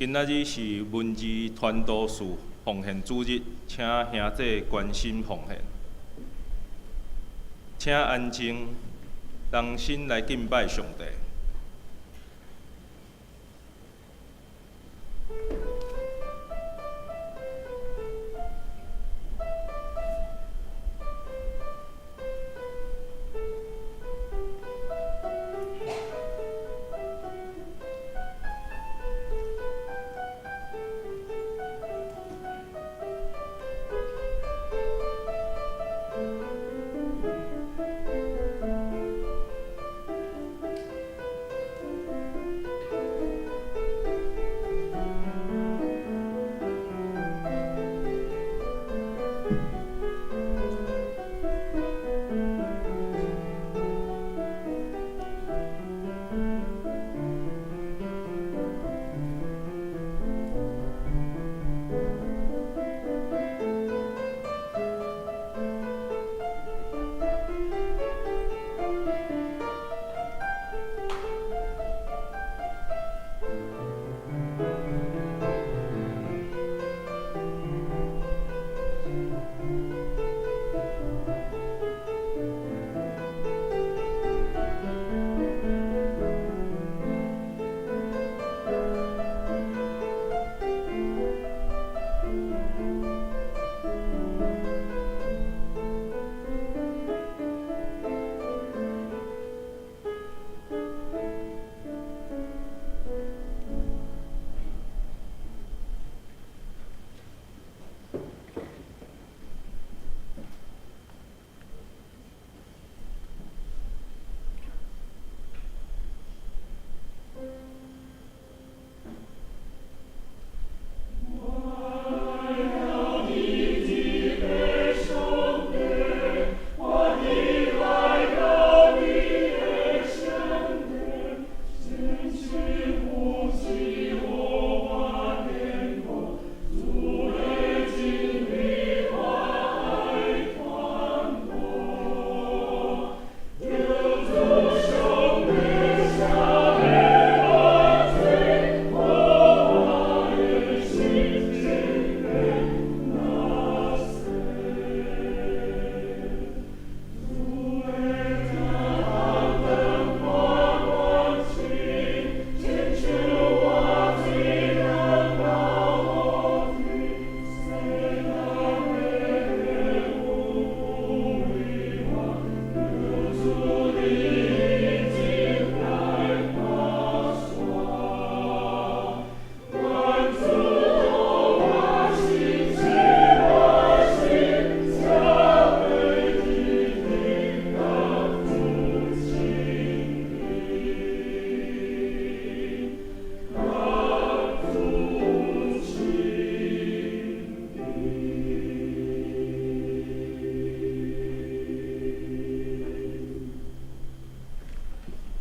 今仔日是文字傳道士奉獻主日，請兄弟關心奉獻。請安靜，同心來敬拜上帝。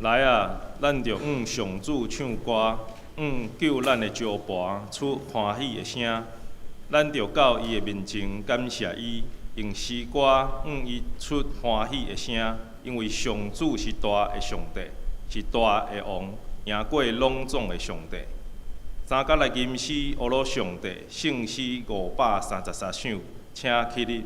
來啊！咱著向上主唱歌，向救咱的石磐出歡喜的聲。咱著到伊的面前感謝伊，用詩歌向伊出歡喜的聲。因為上主是大的上帝，是大的王，贏過攏總的上帝。三甲來吟詩，呵咾上帝，聖詩533首，請起立。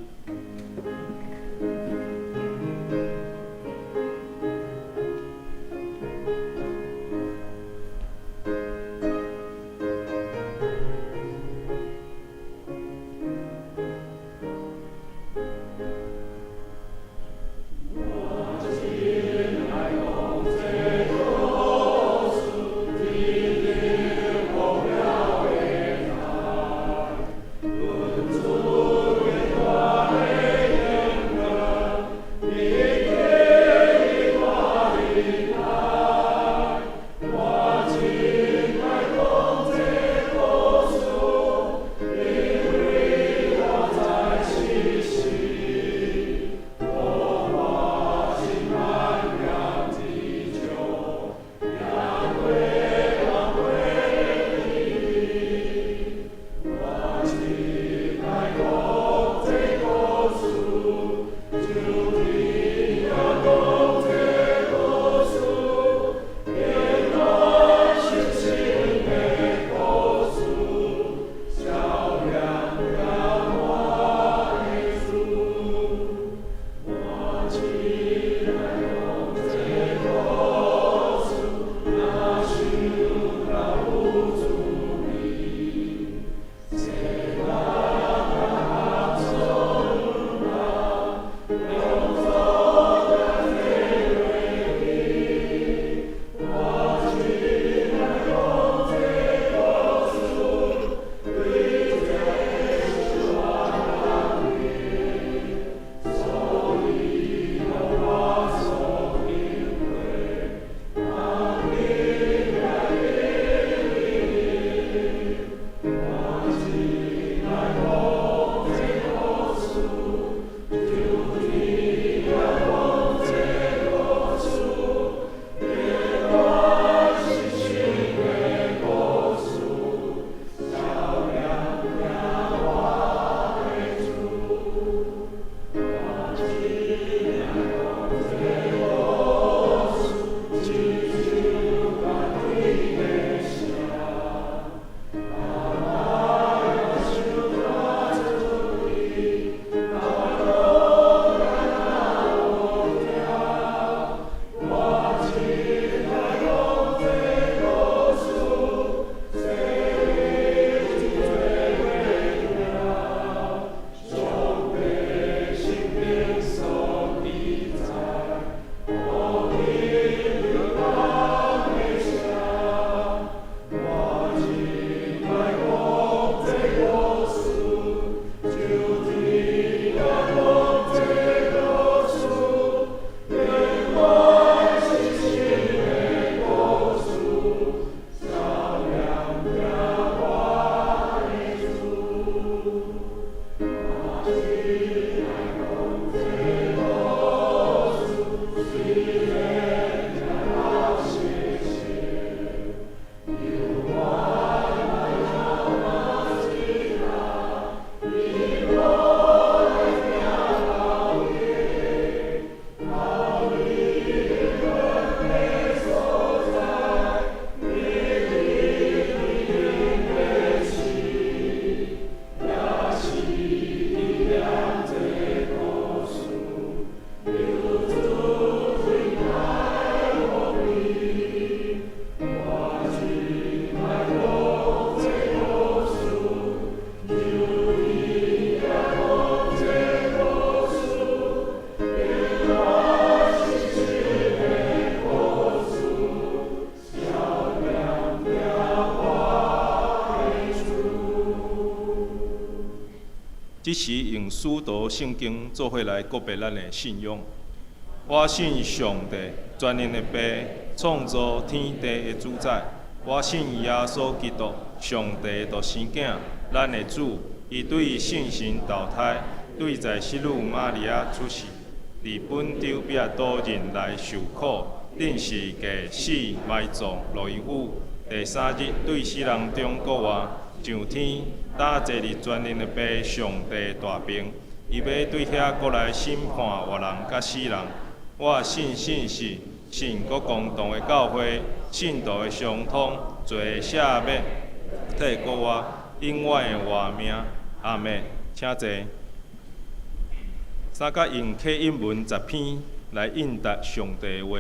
這時用使徒聖經做伙來告白咱的信仰。我信上帝，全能的父，創造天地的主宰。我信耶穌基督，上帝的獨生囝，咱的主。伊對聖神投胎，對在聖女瑪利亞出世，佇本丟彼拉多忍來受苦，釘十字架死埋葬，落陰府。第三日對死人中復活，上天，搭坐佇全能的父上帝大爿。伊欲對遐閣來審判活人佮死人。我信聖神，信各公同的教會，聖徒的相通，罪的赦免，體復活，永遠的活命。阿們，請坐。三甲用啟應文10篇來應答上帝的話。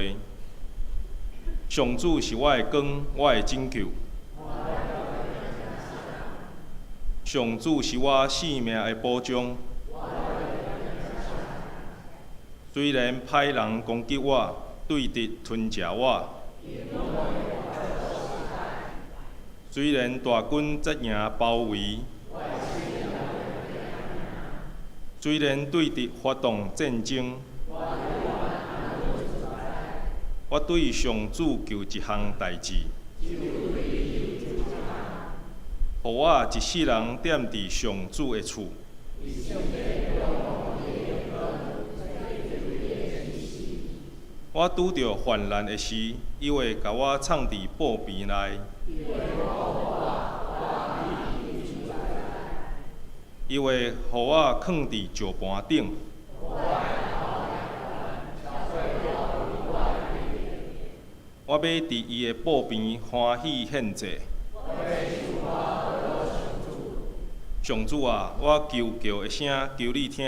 上主是我的光，我的拯救。上主是我性命的保障。雖然歹人攻擊我，對敵吞食我，雖然大軍紮營包圍，雖然對敵發動戰爭，我對上主求一項代誌，予我一世人踮佇上主的厝。我拄著患難的時，伊會共我藏佇寶瓶內。伊會予我囥佇石盤頂。我欲佇伊的寶邊歡喜獻祭。上主啊，我求告的聲，求你聽。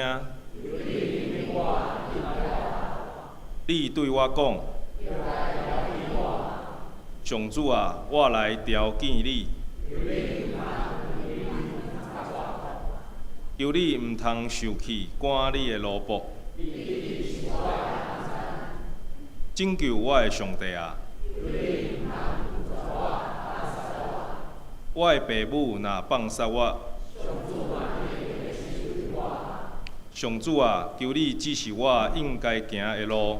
你對我講：上主啊，我來朝見你。求你毋通受氣，趕你的奴僕。拯救我的上帝啊！我的爸母若放殺我，上主啊，求你指示我應該行的路。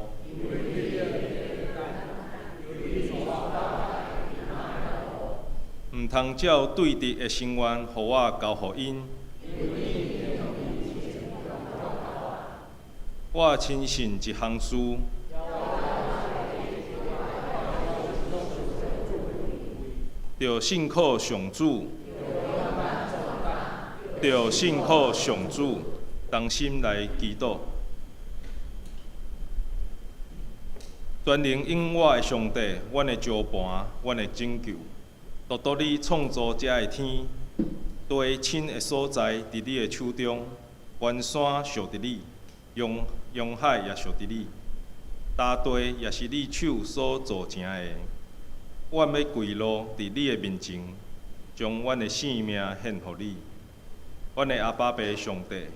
毋通照對敵的心願，予我交予𪜶。我深信一項事，著信靠上主，著信靠上主，同心來祈禱。全能永活的上帝，阮的石盤，阮的拯救，獨獨你創造這的天，地深的所在，佇你的手中，關山屬佇你，洋海也屬佇你，大地也是你手所造成的。阮欲跪落佇你的面前，將阮的性命獻予你。阮的阿爸父上帝，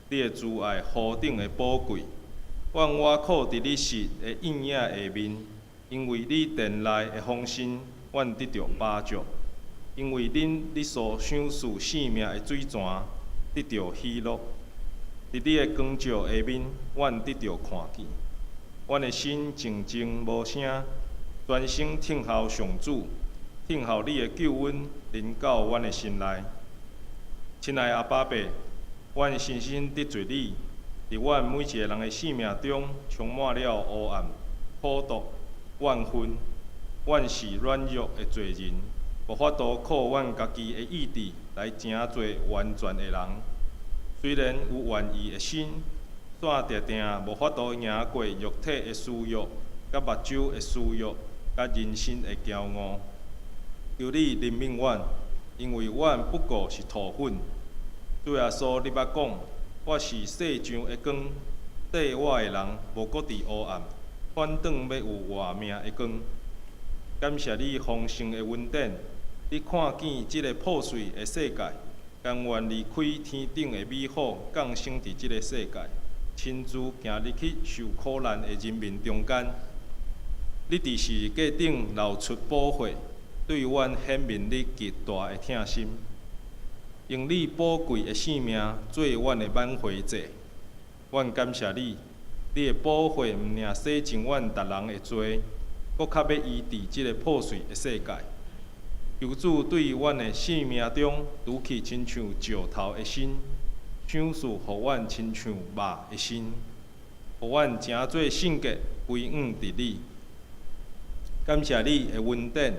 你的慈愛何等的寶貴！阮倚靠佇你實的蔭影下面，因為你殿內的豐盛，阮得著飽足；因為恁你所賞賜生命的水泉，得著喜樂。佇你的光照下面，阮得著看見。阮的心靜靜無聲，專心等候上主，等候你的救恩臨到阮的心內。親愛的阿爸父，阮深深得罪你，佇阮每一个人的生命中充滿了黑暗、苦毒、怨恨。阮是軟弱的罪人，無法度靠阮家己的意志來成做完全的人。雖然有願意的心，煞定定無法度贏過肉體的私欲、佮目睭的私欲、佮人生的驕傲。求你憐憫阮，因為阮不過是塗粉。主耶穌，你捌講：我是世上的光，綴我的人無閣佇黑暗，反轉欲有活命的光。感謝你豐盛的恩典，你看見這个破碎的世界，甘願離開天頂的美好，降生佇這个世界，親自行入去受苦難的人民中間。你佇十字架頂流出寶血，對阮顯明你極大的疼心。用你寶貴的性命做阮的挽回祭。阮感謝你，你的寶血毋爾洗淨阮逐人的罪，閣較欲醫治這个破碎的世界。求主對阮的生命中除去親像石頭的心，賞賜予阮親像肉的心，予阮成做聖潔，歸向佇你。感謝你的恩典，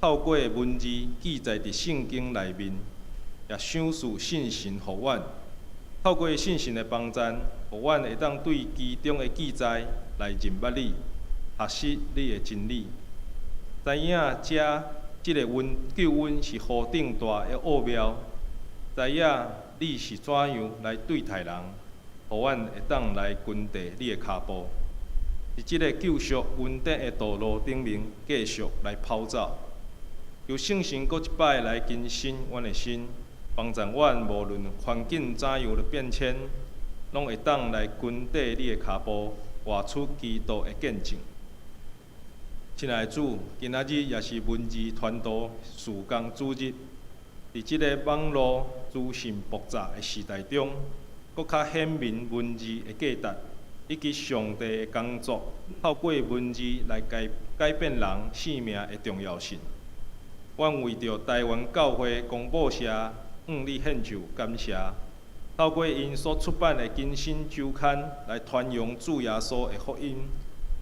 透過文字記載佇聖經內面，也賞賜信心予阮。透過信心的幫贊，予阮會當對其中的記載來認捌你，學習你的真理。知影這這个恩救恩是何等大的奧妙，知影你是怎樣來對待人，予阮會當來跟綴你的跤步，佇這个救贖恩典的道路頂面繼續來跑走。求聖神閣一擺來更新阮的心，幫助阮無論環境怎樣的變遷，攏會當來跟綴你的跤步，活出基督的見證。親愛的主，今仔日也是文字傳道事工主日，佇這个網路資訊爆炸的時代中，閣較顯明文字的價值，以及上帝的工作透過文字來改改變人生命的重要性。阮為著台灣教會公報社向你獻上感謝，透過𪜶所出版的更新週刊來傳揚主耶穌的福音，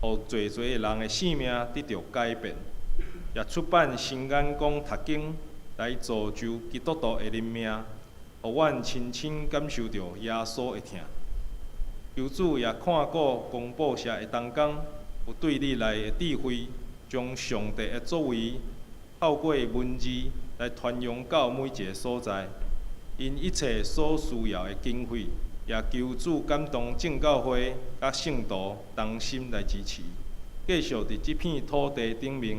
予濟濟的人的生命得著改變，也出版新眼光讀經來造就基督徒的靈命，予阮親身感受著耶穌的疼。求主也看顧公報社的同工，有對你來的智慧，將上帝的作為透過文字來傳揚到每一个所在。𪜶一切所需要的經費，也求主感動眾教會佮聖徒同心來支持，繼續佇這片土地頂面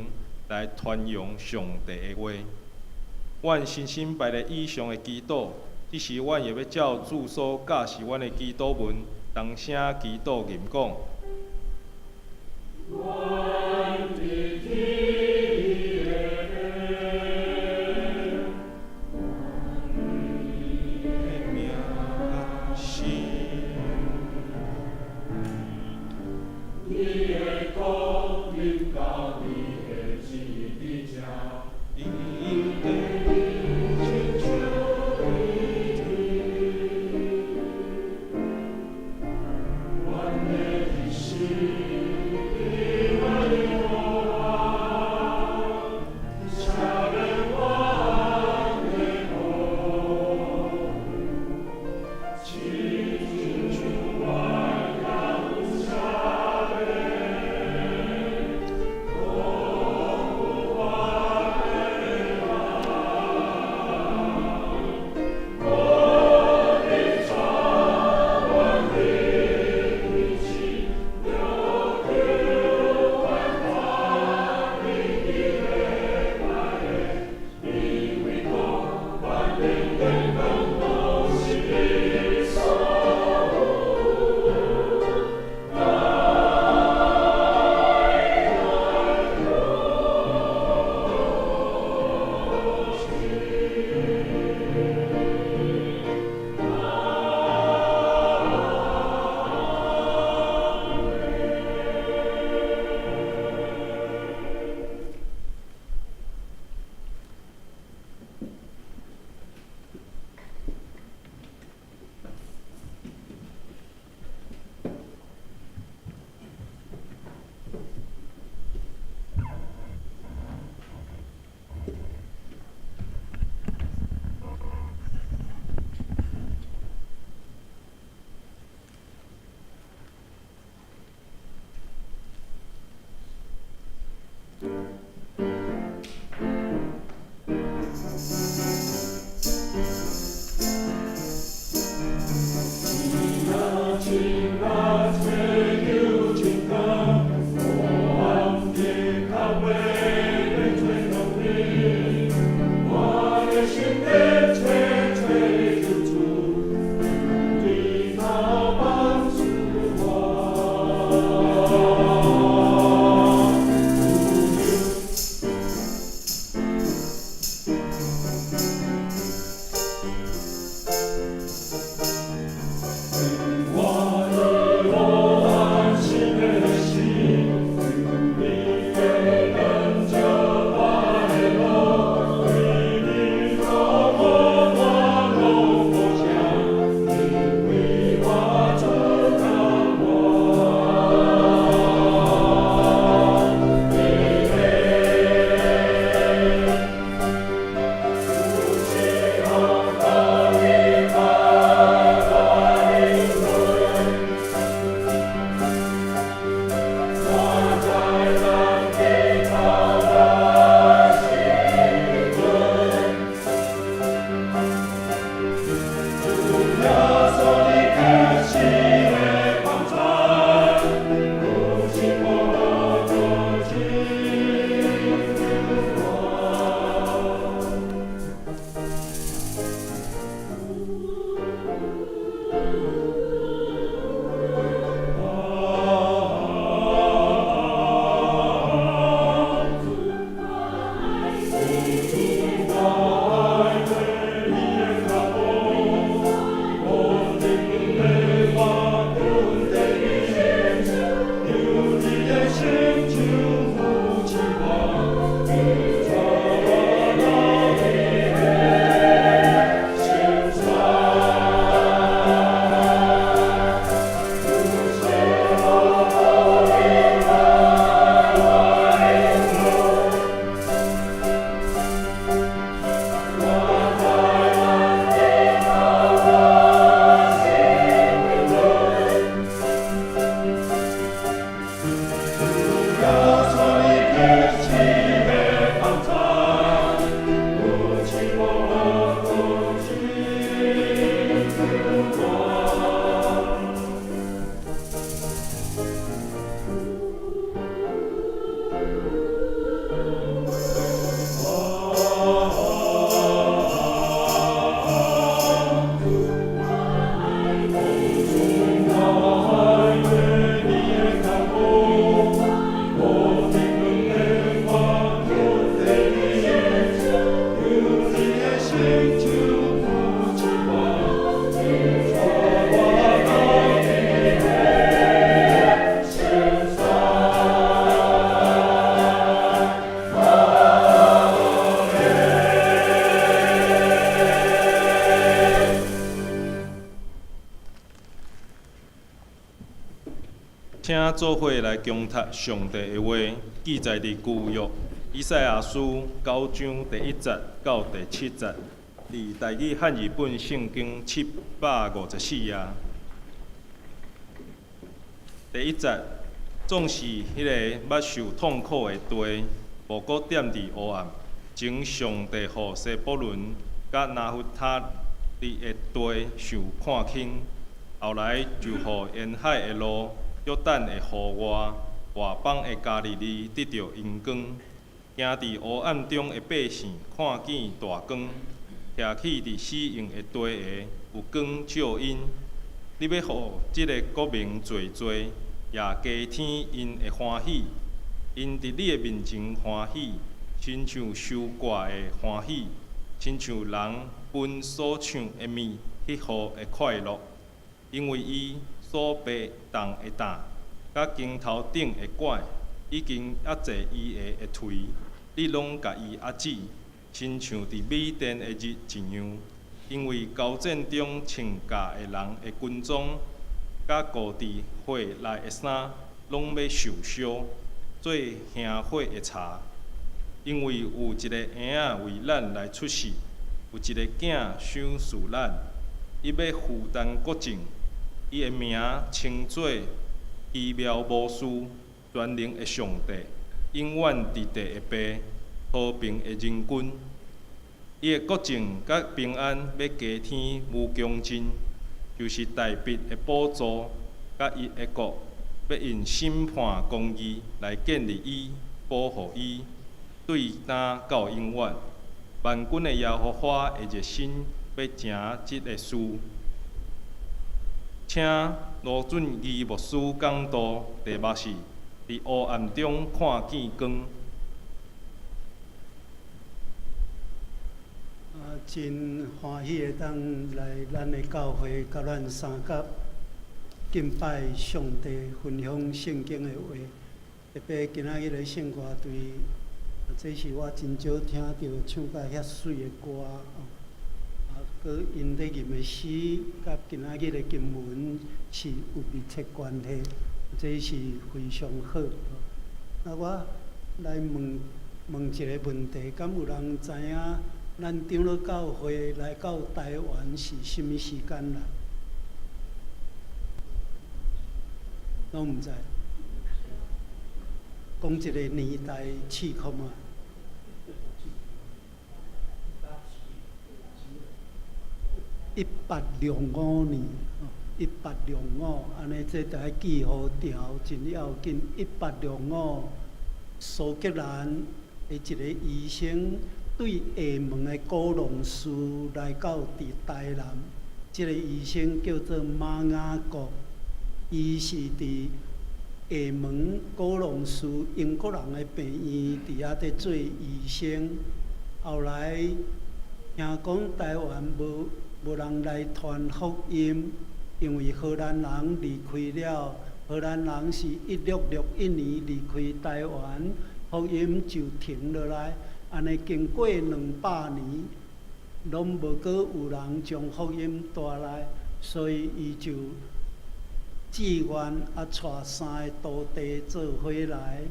來傳揚上帝的話。阮深深拜咧以上的祈禱，這時阮會欲照主所教示阮的祈禱文，同聲祈禱吟講。阮佇天的父，你的名聖。你的國臨到，你的旨意佇這。佇地親像佇天。阮的日食，予阮請做伙來恭讀上帝的話，記載佇舊約以賽亞書九章第一節到第七節，佇台語漢字本聖經754頁。第一節，總是彼个捌受痛苦的地，無閣踮佇黑暗，前上帝予西布倫佮拿弗他利的地受看輕，後來就予沿海的路、約旦的河外、外邦的加利利得著榮光。行佇黑暗中的百姓看見大光，徛起佇死蔭的地下，有光照𪜶。你欲予這个國民濟濟，也加添𪜶的歡喜。𪜶佇你的面前歡喜，親像收割的歡喜，親像人分所搶的物彼號的快樂。因為伊所背重的擔，佮肩頭頂的拐，已經壓制伊的槌，你攏共伊壓止，親像佇米甸的日一樣。因為交戰中穿甲的人的軍裝，佮裹佇火內的衫，攏欲受燒，做燃火的柴。因為有一个嬰仔為咱來出世，有一个囝賞賜咱，伊欲負擔國政，伊的名稱做奇妙謀士、全能的上帝、永遠佇地的父、和平的仁君。伊的國政佮平安欲加添無窮盡，就是大衛的寶座佮伊的國，欲用審判公義來建立伊、保護伊，對今到永遠。萬軍的耶和華的熱心欲成這个事。請盧俊義牧師講道，題目是佇黑暗中看見光。啊，真歡喜會當來咱的教會，佮咱相佮敬拜上帝，分享聖經的話。特別今仔日的聖歌隊，這是我真少聽著唱甲遐媠的歌哦。啊，閣𪜶咧吟的詩，佮今仔日的經文是有密切關係，這是非常好。啊，我來問問一个問題，敢有人知影咱長老教會來到台灣是啥物時間啦？攏毋知。講一个年代試看覓。1865年，1865，按呢這著愛記予牢，真要緊。1865，蘇格蘭的一个醫生對廈門的古龍寺來到佇台南，這个醫生叫做馬雅各，伊是佇廈門古龍寺英國人的病院佇遐佇做醫生。後來聽講台灣無人來傳福音，因為荷蘭人離開了，荷蘭人是1661年離開台灣，福音就停落來。按呢經過200年，攏無閣有人將福音帶來，所以伊就志願啊，帶三个徒弟做伙來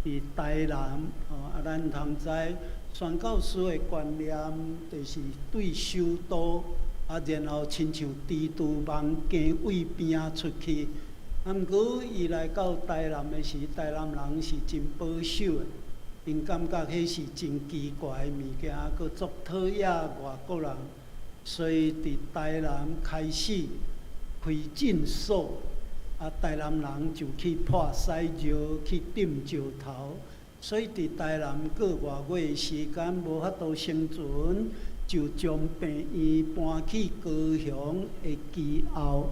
佇台南。哦，啊，咱通知宣教師的觀念，就是對首都。啊，然後親像蜘蛛網經位邊仔出去。啊，毋過伊來到台南的時，台南人是真保守的，𪜶感覺彼是真奇怪的物件，閣足討厭外國人，所以佇台南開始開診所。啊，台南人就去破屎尿，去擲石頭，所以佇台南過外月的時間無法度生存。就將病院搬去高雄的基澳，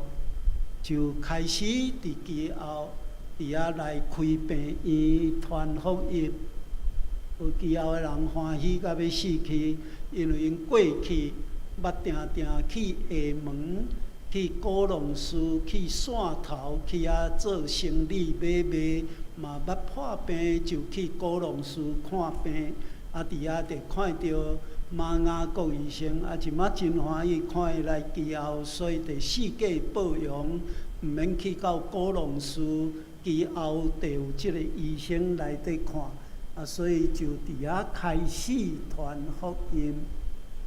就開始佇基澳佇遐來開病院傳福音。有基澳的人歡喜甲欲死去，因為𪜶過去捌定定去廈門、去古龍寺、去汕頭去遐做生意買賣，嘛捌破病就去古龍寺看病，啊，佇遐就看著馬雅各醫生，啊，這馬真歡喜看伊來基澳，所以就四界報揚，毋免去到古龍寺，基甌就有這个醫生來佇看，啊，所以就佇遐開始傳福音。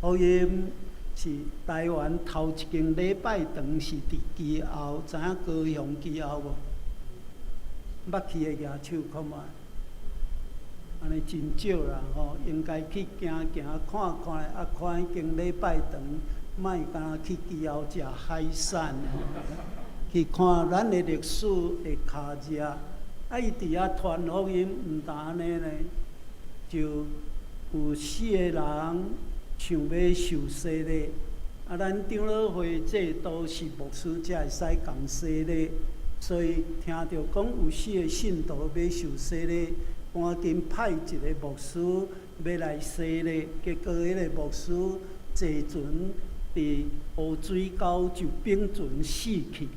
福音是台灣頭一間禮拜堂是佇基甌，知影高雄基甌無？捌去的舉手看覓？按呢真少啦吼，應該去行行看看，啊，看彼間禮拜堂，莫干焦去基甌食海產吼，去看咱的歷史的跤跡。啊，伊佇遐傳福音，毋但按呢呢，就有四个人想欲受洗禮。啊，咱長老會制度是牧師才會使共洗禮，所以聽著講有四个信徒欲受洗禮，趕緊派一个牧師欲來洗禮。結果彼个牧師坐船佇烏水溝就反船死去。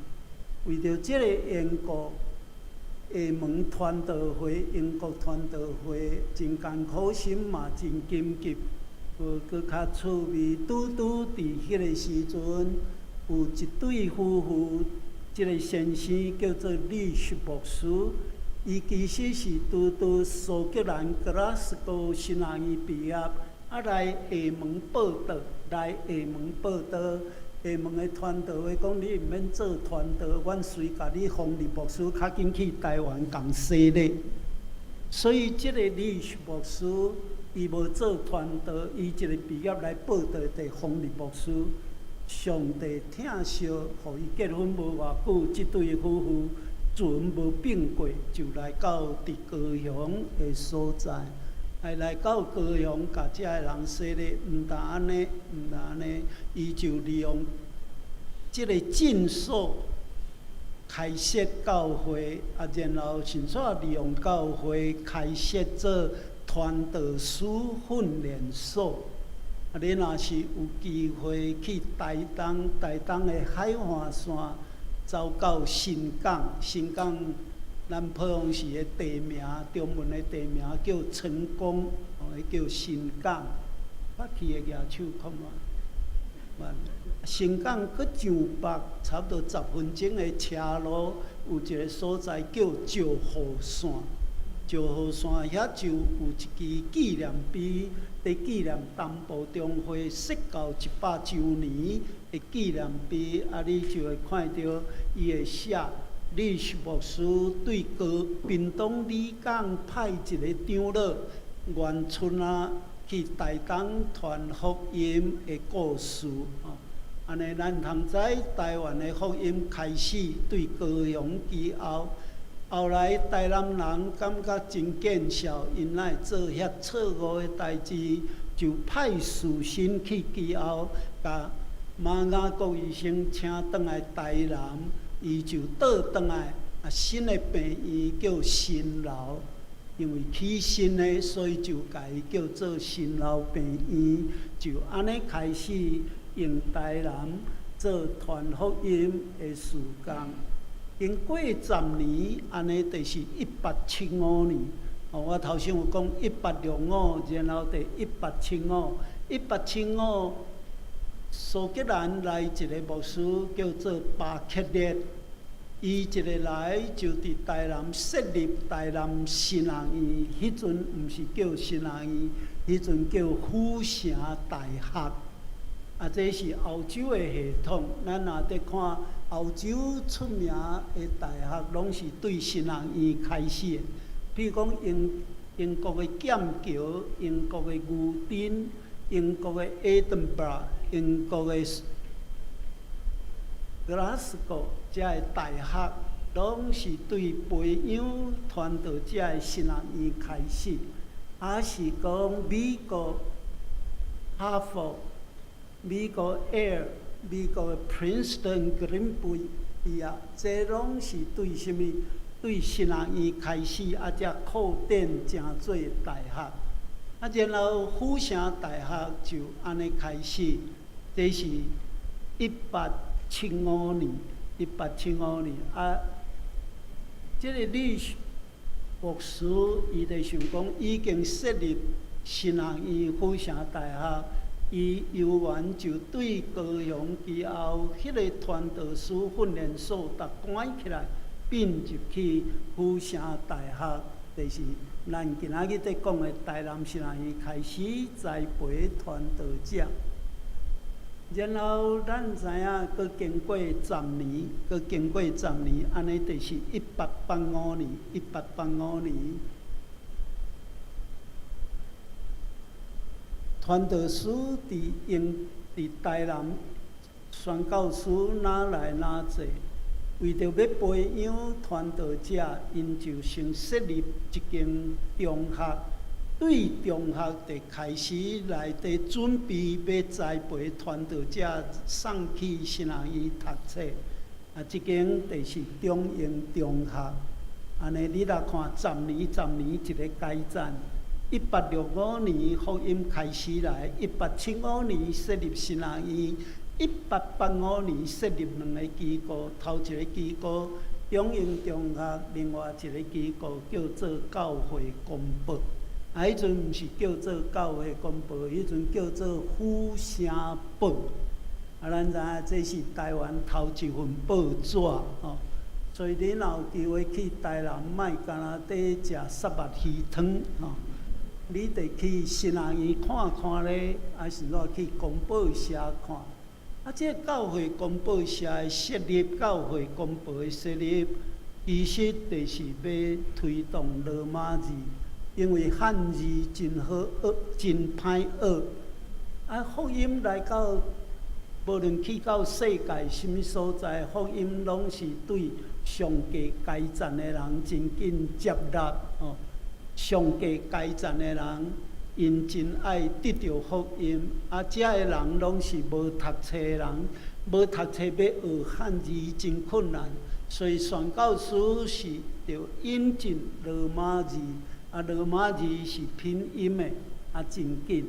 為著這个緣故，廈門傳道會、英國傳道會真艱苦心嘛，真緊急。無閣較趣味，拄拄佇彼个時陣，有一對夫婦，這个先生叫做李旭牧師，伊其實是拄拄蘇格蘭格拉斯哥神學院畢業，啊來廈門報到，來廈門報到。廈門的傳道會講，你毋免做傳道，阮隨共你封立牧師，較緊去台灣共洗禮。所以這个李旭牧師，伊無做傳道，伊一個畢業來報到，就封立牧師。上帝疼惜，予伊結婚無偌久，這對夫婦船無變過，就來到佇高雄的所在，來來到高雄，共遮的人洗禮。毋但按呢，毋但按呢，伊就利用這个診所開設教會，啊，然後甚至利用教會開設做傳道師訓練所。啊，你若是有機會去台東，台東的海岸線走到新港，新港咱普通時的地名，中文的地名叫成功，哦，彼叫新港。捌去的舉手看覓？新港閣上北差不多10分鐘的車路，有一個所在叫石滬線。石滬線遐就有一支紀念碑，佇紀念南部中會設教100週年的紀念碑，啊，你就會看著伊會寫李旭牧師對高屏東里港派一個長老袁春啊去台東傳福音的故事。吼，按呢咱通知台灣的福音開始對高雄基甌。後來台南人感覺真見笑，𪜶哪會做遐錯誤的代誌，就派書信去基甌，共馬雅各醫生請轉來台南，伊就倒轉來，啊，新的病院叫新樓，因為起新的，所以就共伊叫做新樓病院，就按呢開始用台南做傳福音的事工。經過10年，按呢就是1875年。哦，我頭先有講1865，然後就一八七五，一八七五，蘇格蘭來一个牧師叫做巴克列，伊一个來就佇台南設立台南神學院，彼陣毋是叫神學院，彼陣叫府城大學。啊，這是歐洲的系統，咱若佇看歐洲出名的大學，攏是對神學院開始的。比如講英國的劍橋、英國的牛津、英國的愛丁堡、英國的格拉斯哥，遮个大學，攏是對培養傳道者的神學院開始。抑是講美國哈佛、美國 Yale、美國的 Princeton、哥倫比亞，這攏是對啥物？對神學院開始，啊，才擴展成做大學。啊，然後府城大學就按呢開始，這是一八七五年，一八七五年啊，這个李牧師伊就想講，已經設立神學院府城大學。伊猶原就對高雄基甌彼个傳道師訓練所，逐關起來，併入去府城大學，就是咱今仔日佇講的台南神學院開始栽培傳道者。然後咱知影，閣經過十年，閣經過十年，按呢就是一八八五年，一八八五年，傳道師佇英佇台南宣教師若來若濟，為著欲培養傳道者，𪜶就先設立一間中學。對中學就開始來佇準備欲栽培傳道者送去神學院讀冊。啊，這間就是中英中學。按呢，你若看十年、十年一个階層，1865年福音開始來，1875年設立神學院，1885年設立兩个機構，頭一个機構中英中學，另外一个機構叫做教會公報。啊，彼陣毋是叫做教會公報，彼陣叫做府城報。啊，咱知影這是台灣頭一份報紙吼，所以你若有機會去台南，莫干焦佇食虱目魚湯吼，你得去神學院看看咧，還是說去公報社看。啊，這個教會公報社的設立，教會公報的設立，其實就是欲推動羅馬字。因為漢字真好學，真歹學。啊，福音來到，無論去到世界啥物所在，福音攏是對上低階層的人真緊接納哦。上低階層的人，𪜶真愛得著福音。啊，遮的人攏是無讀冊的人，無讀冊欲學漢字真困難，所以宣教師是著引進羅馬字。啊，羅馬字是拼音的，啊，真緊。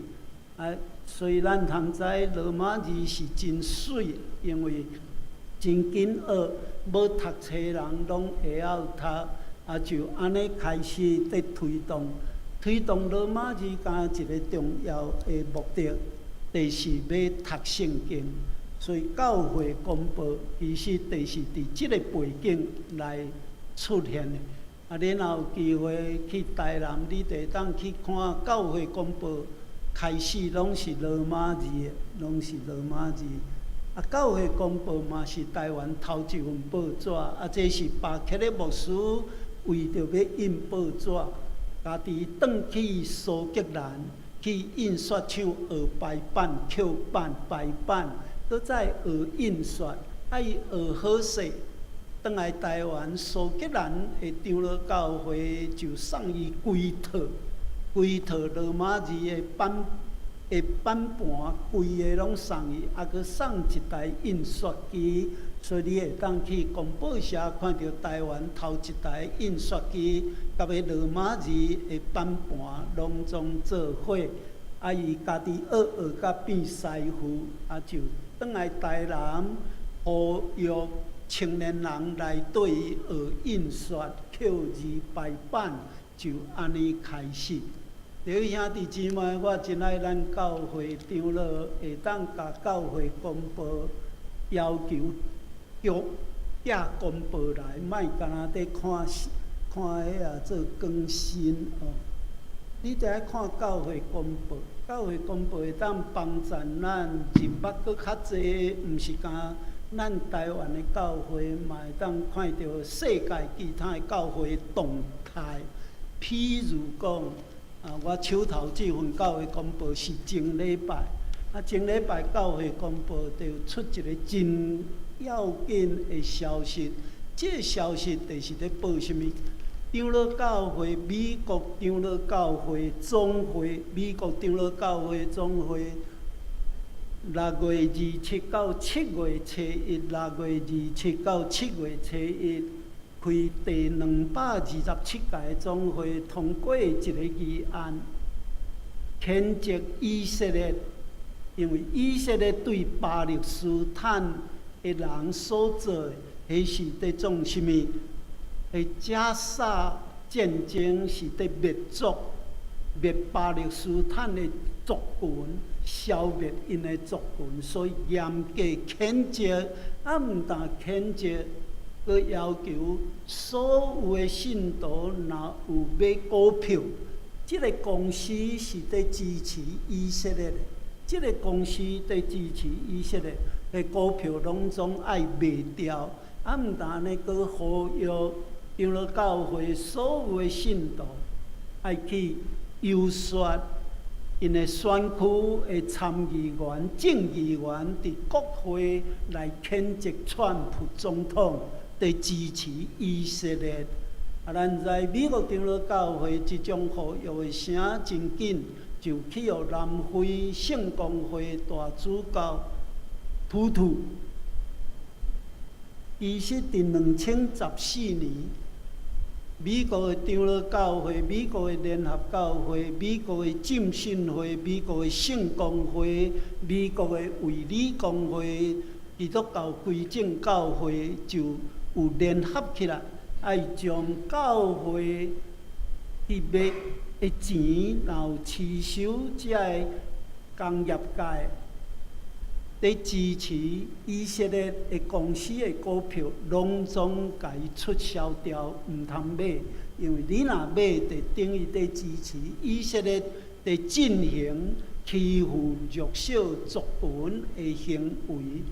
啊，所以咱通知羅馬字是真媠，因為真緊學，無讀冊人攏會曉讀。啊，就按呢開始佇推動，推動羅馬字，敢一个重要的目的，就是欲讀聖經。所以教會公報其實就是佇這个背景來出現的。啊，你若有機會去台南，你就會當去看教會公報，開始攏是羅馬字的，攏是羅馬字。啊，教會公報嘛是台灣頭一份報紙，啊，這是巴克禮牧師為著欲印報紙，家己轉去蘇格蘭去印刷廠學排版、刻版、排版，閣再學印刷，啊，伊學好勢。轉來台灣蘇格蘭的長老教會就送伊規套，規套羅馬字的版的版盤，規个攏送伊，啊，閣送一台印刷機，所以你會當去公報社看著台灣頭一台印刷機，佮羅馬字的版盤攏總做伙，啊，伊家己學學甲變師傅，啊，就轉來台南呼籲青年人來對伊學印刷、刻字、排版，就按呢開始。弟兄弟姊妹，我真愛咱教會長老會當共教會公報要求叫寄公報來，莫干焦佇看看彼啊做更新哦。你著愛看教會公報，教會公報會當幫助咱認捌閣較濟，毋是干咱台灣的教會，嘛會當看著世界其他的教會動態。譬如講，啊，我手頭這份教會公報是前禮拜，啊，前禮拜教會公報就出一个真要緊的消息。這个消息就是咧報啥物？長老教會、美國長老教會總會、美國長老教會總會，6月27到7月初1，6月27到7月初1，開第227屆總會通過一个議案，譴責以色列，因為以色列對巴勒斯坦的人所做的，彼是佇創啥物？彼加沙戰爭是佇滅族、滅巴勒斯坦的族群，消滅𪜶的族群，所以嚴格譴責，啊，毋但譴責。閣要求所有的信徒若有買股票，這个公司是佇支持以色列的，這个公司佇支持以色列的股票，攏總愛賣掉。啊，毋但按呢，閣呼籲長老教會所有的信徒愛去遊說𪜶的選區的參議員、眾議員佇國會來譴責川普總統佇支持以色列。啊，咱知美國長老教會這種呼籲的聲真緊，就去予南非聖公會大主教圖圖。其實，佇2014年，美國的長老教會、美國的聯合教會、美國的浸信會、美國的聖公會、美國的衛理公會、基督教歸正教會就有聯合起來，愛將教會去買的錢，然後持守這个工業界佇支持以色列的公司的股票，攏總共伊撤銷掉，毋通買，因為你若買，就等於佇支持以色列佇進行欺負弱小族群的行為。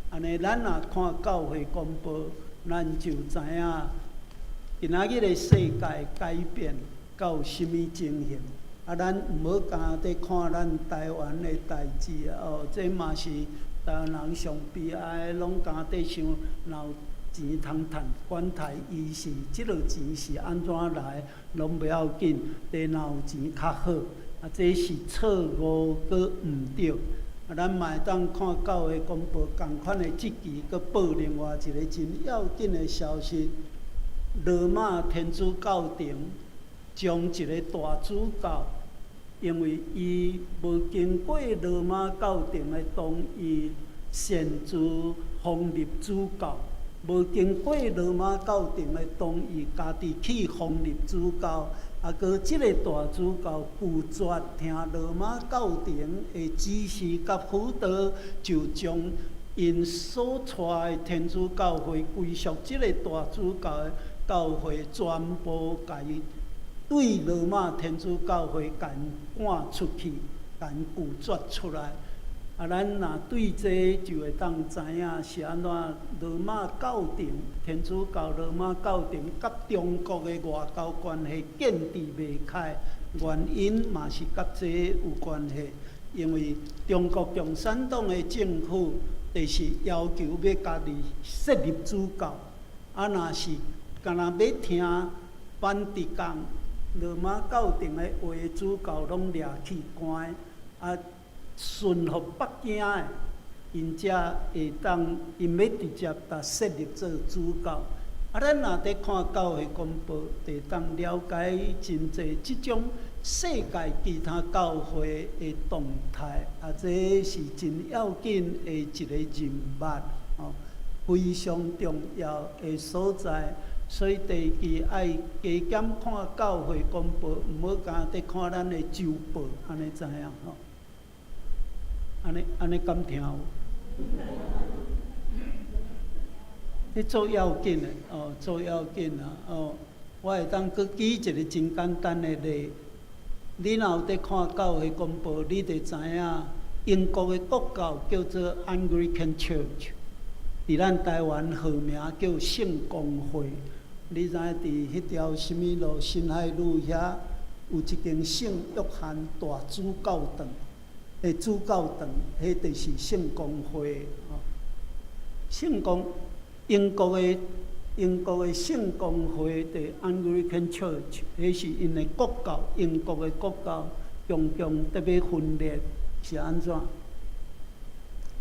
按呢，咱若看教會公報，咱就知影今仔日的世界改變到啥物情形。啊，咱毋好干焦佇看咱台灣的代誌啊！哦，這嘛是台灣人上悲哀，攏干焦佇想，若有錢通趁，管他伊是這落錢是按怎來，攏袂要緊，佇若有錢較好。啊，這是錯誤閣毋對。啊，咱嘛會當看教會公報仝款的這期，閣報另外一个真要緊的消息：羅馬天主教廷將一个大主教，因為伊無經過羅馬教廷的同意，擅自封立主教，無經過羅馬教廷的同意，家己去封立主教，啊，閣這个大主教拒絕聽羅馬教廷的指示佮輔導，就將𪜶所帶的天主教會歸屬這个大主教的教會全部共伊對羅馬天主教會共𪜶趕出去，共𪜶拒絕出來。啊，咱若對這就會當知影是按怎羅馬教廷、天主教羅馬教廷佮中國的外交關係建置袂開，原因嘛是佮這有關係。因為中國共產黨的政府就是要求欲家己設立主教，啊，若是干焦欲聽梵蒂岡羅馬教廷的話，主教攏掠去關，啊，順服北京的，𪜶才會當𪜶欲直接共設立做主教。啊，咱若佇看教會公報，就會當了解真濟這種世界其他教會的動態，啊，這是真要緊的一个人物，哦，非常重要的所在。所以定期愛加減看教會公報，毋好干焦佇看咱的週報，按呢知影吼？按呢按呢敢聽有？這足要緊的哦，足要緊啊！哦，我會當閣舉一个真簡單的例，你若有佇看教會公報，你就知影英國的國教叫做 Anglican Church，佇咱台灣號名叫聖公會。你知佇彼條啥物路新海路遐有一間聖約翰大主教堂，的主教堂，彼就是聖公會。哦，聖公英國的英國的聖公會的 Anglican Church，彼是𪜶的國教，英國的國教，強強得欲分裂，是按怎？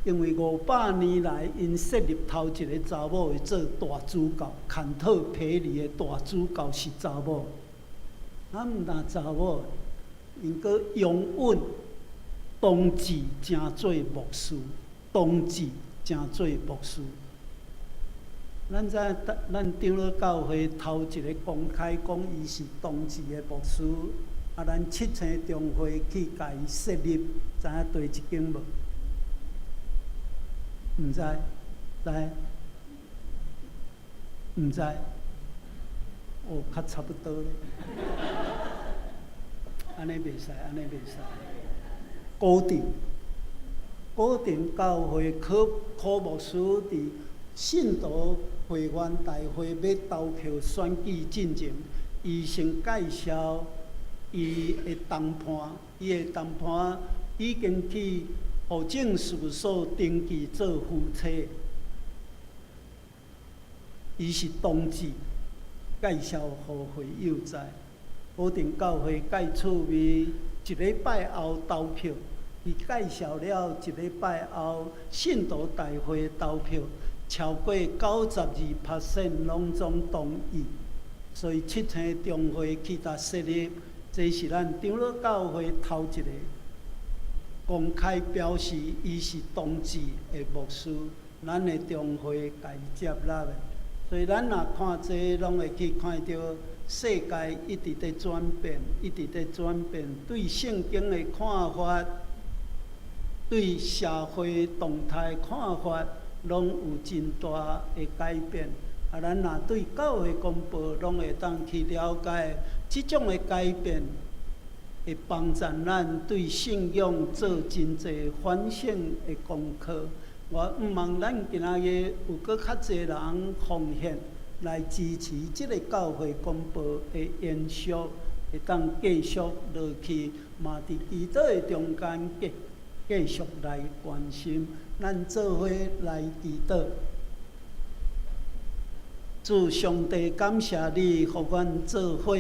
因為500年來，𪜶設立頭一个查某會做大主教，坎特培里的大主教是查某，啊，毋但查某，𪜶閣擁趸同志成做牧師，同志成做牧師。咱知咱長老教會頭一个公開講伊是同志的牧師，啊，咱七星中會去共伊設立，知影佗一間無？毋知，知？毋知。哦，較差不多咧。按呢袂使，按呢袂使。高定，高定教會柯柯牧師佇信徒會員大會欲投票選舉進前，伊先介紹伊的同伴，伊的同伴已經去戶政事務所登記做夫妻，伊是同志，介紹予會友知。高定教會蓋趣味，一禮拜後投票，伊介紹了一禮拜後，信徒大會投票，超過92% 攏總同意，所以七星中會去達設立，這是咱長老教會頭一个公開表示伊是同志的牧師，咱的中會共伊接納的。所以咱若看這攏會去看著世界一直佇轉變，一直佇轉變，對聖經的看法，對社會動態看法，攏有真大的改變。啊，咱若對教會公報，攏會當去了解這種的改變，會幫助咱對信仰做真濟反省的功課。我毋望咱今仔日有閣較濟人奉獻來支持這个教會公報的延續，會當繼續落去，嘛佇祈禱的中間繼繼續來關心，咱做伙來祈禱。主上帝，感謝你，予阮做伙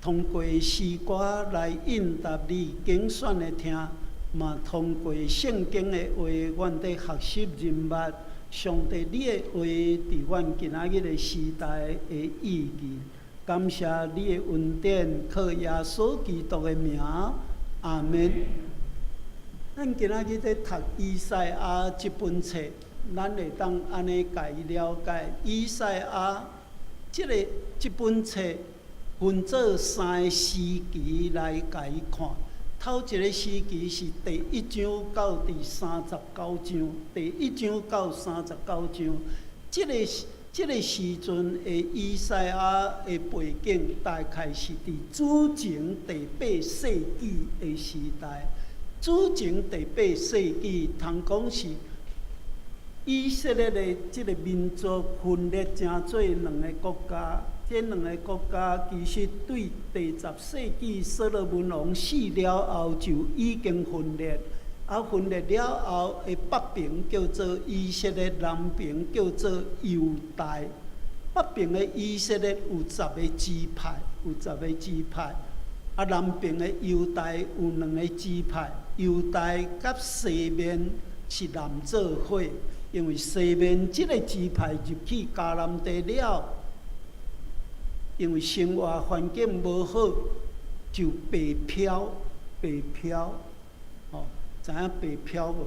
通過詩歌來應答你揀選的聽，嘛通過聖經的話，阮佇學習認捌上帝你的話，佇阮今仔日的時代的意義。感謝你的恩典，靠耶穌基督的名，阿門。咱今仔日佇讀以賽亞這本冊，咱會當按呢共伊了解。以賽亞這个這本冊分做三个時期來共伊看。頭一个時期是第一章到第三十九章，第一章到三十九章，這个時陣的以賽亞的背景，大概是佇主前第八世紀的時代。主前第八世紀，通講是以色列的這个民族分裂成做兩个國家。這兩个國家其實對第十世紀所羅門王死了後就已經分裂，啊，分裂了後的北邊叫做以色列，南邊叫做猶大。北邊的以色列有十个支派，有十个支派；啊，南邊的猶大有兩个支派，猶大佮西緬是連做伙，因為西緬這个支派入去迦南地了。因為生活環境無好，就北漂，北漂，吼，知影北漂無？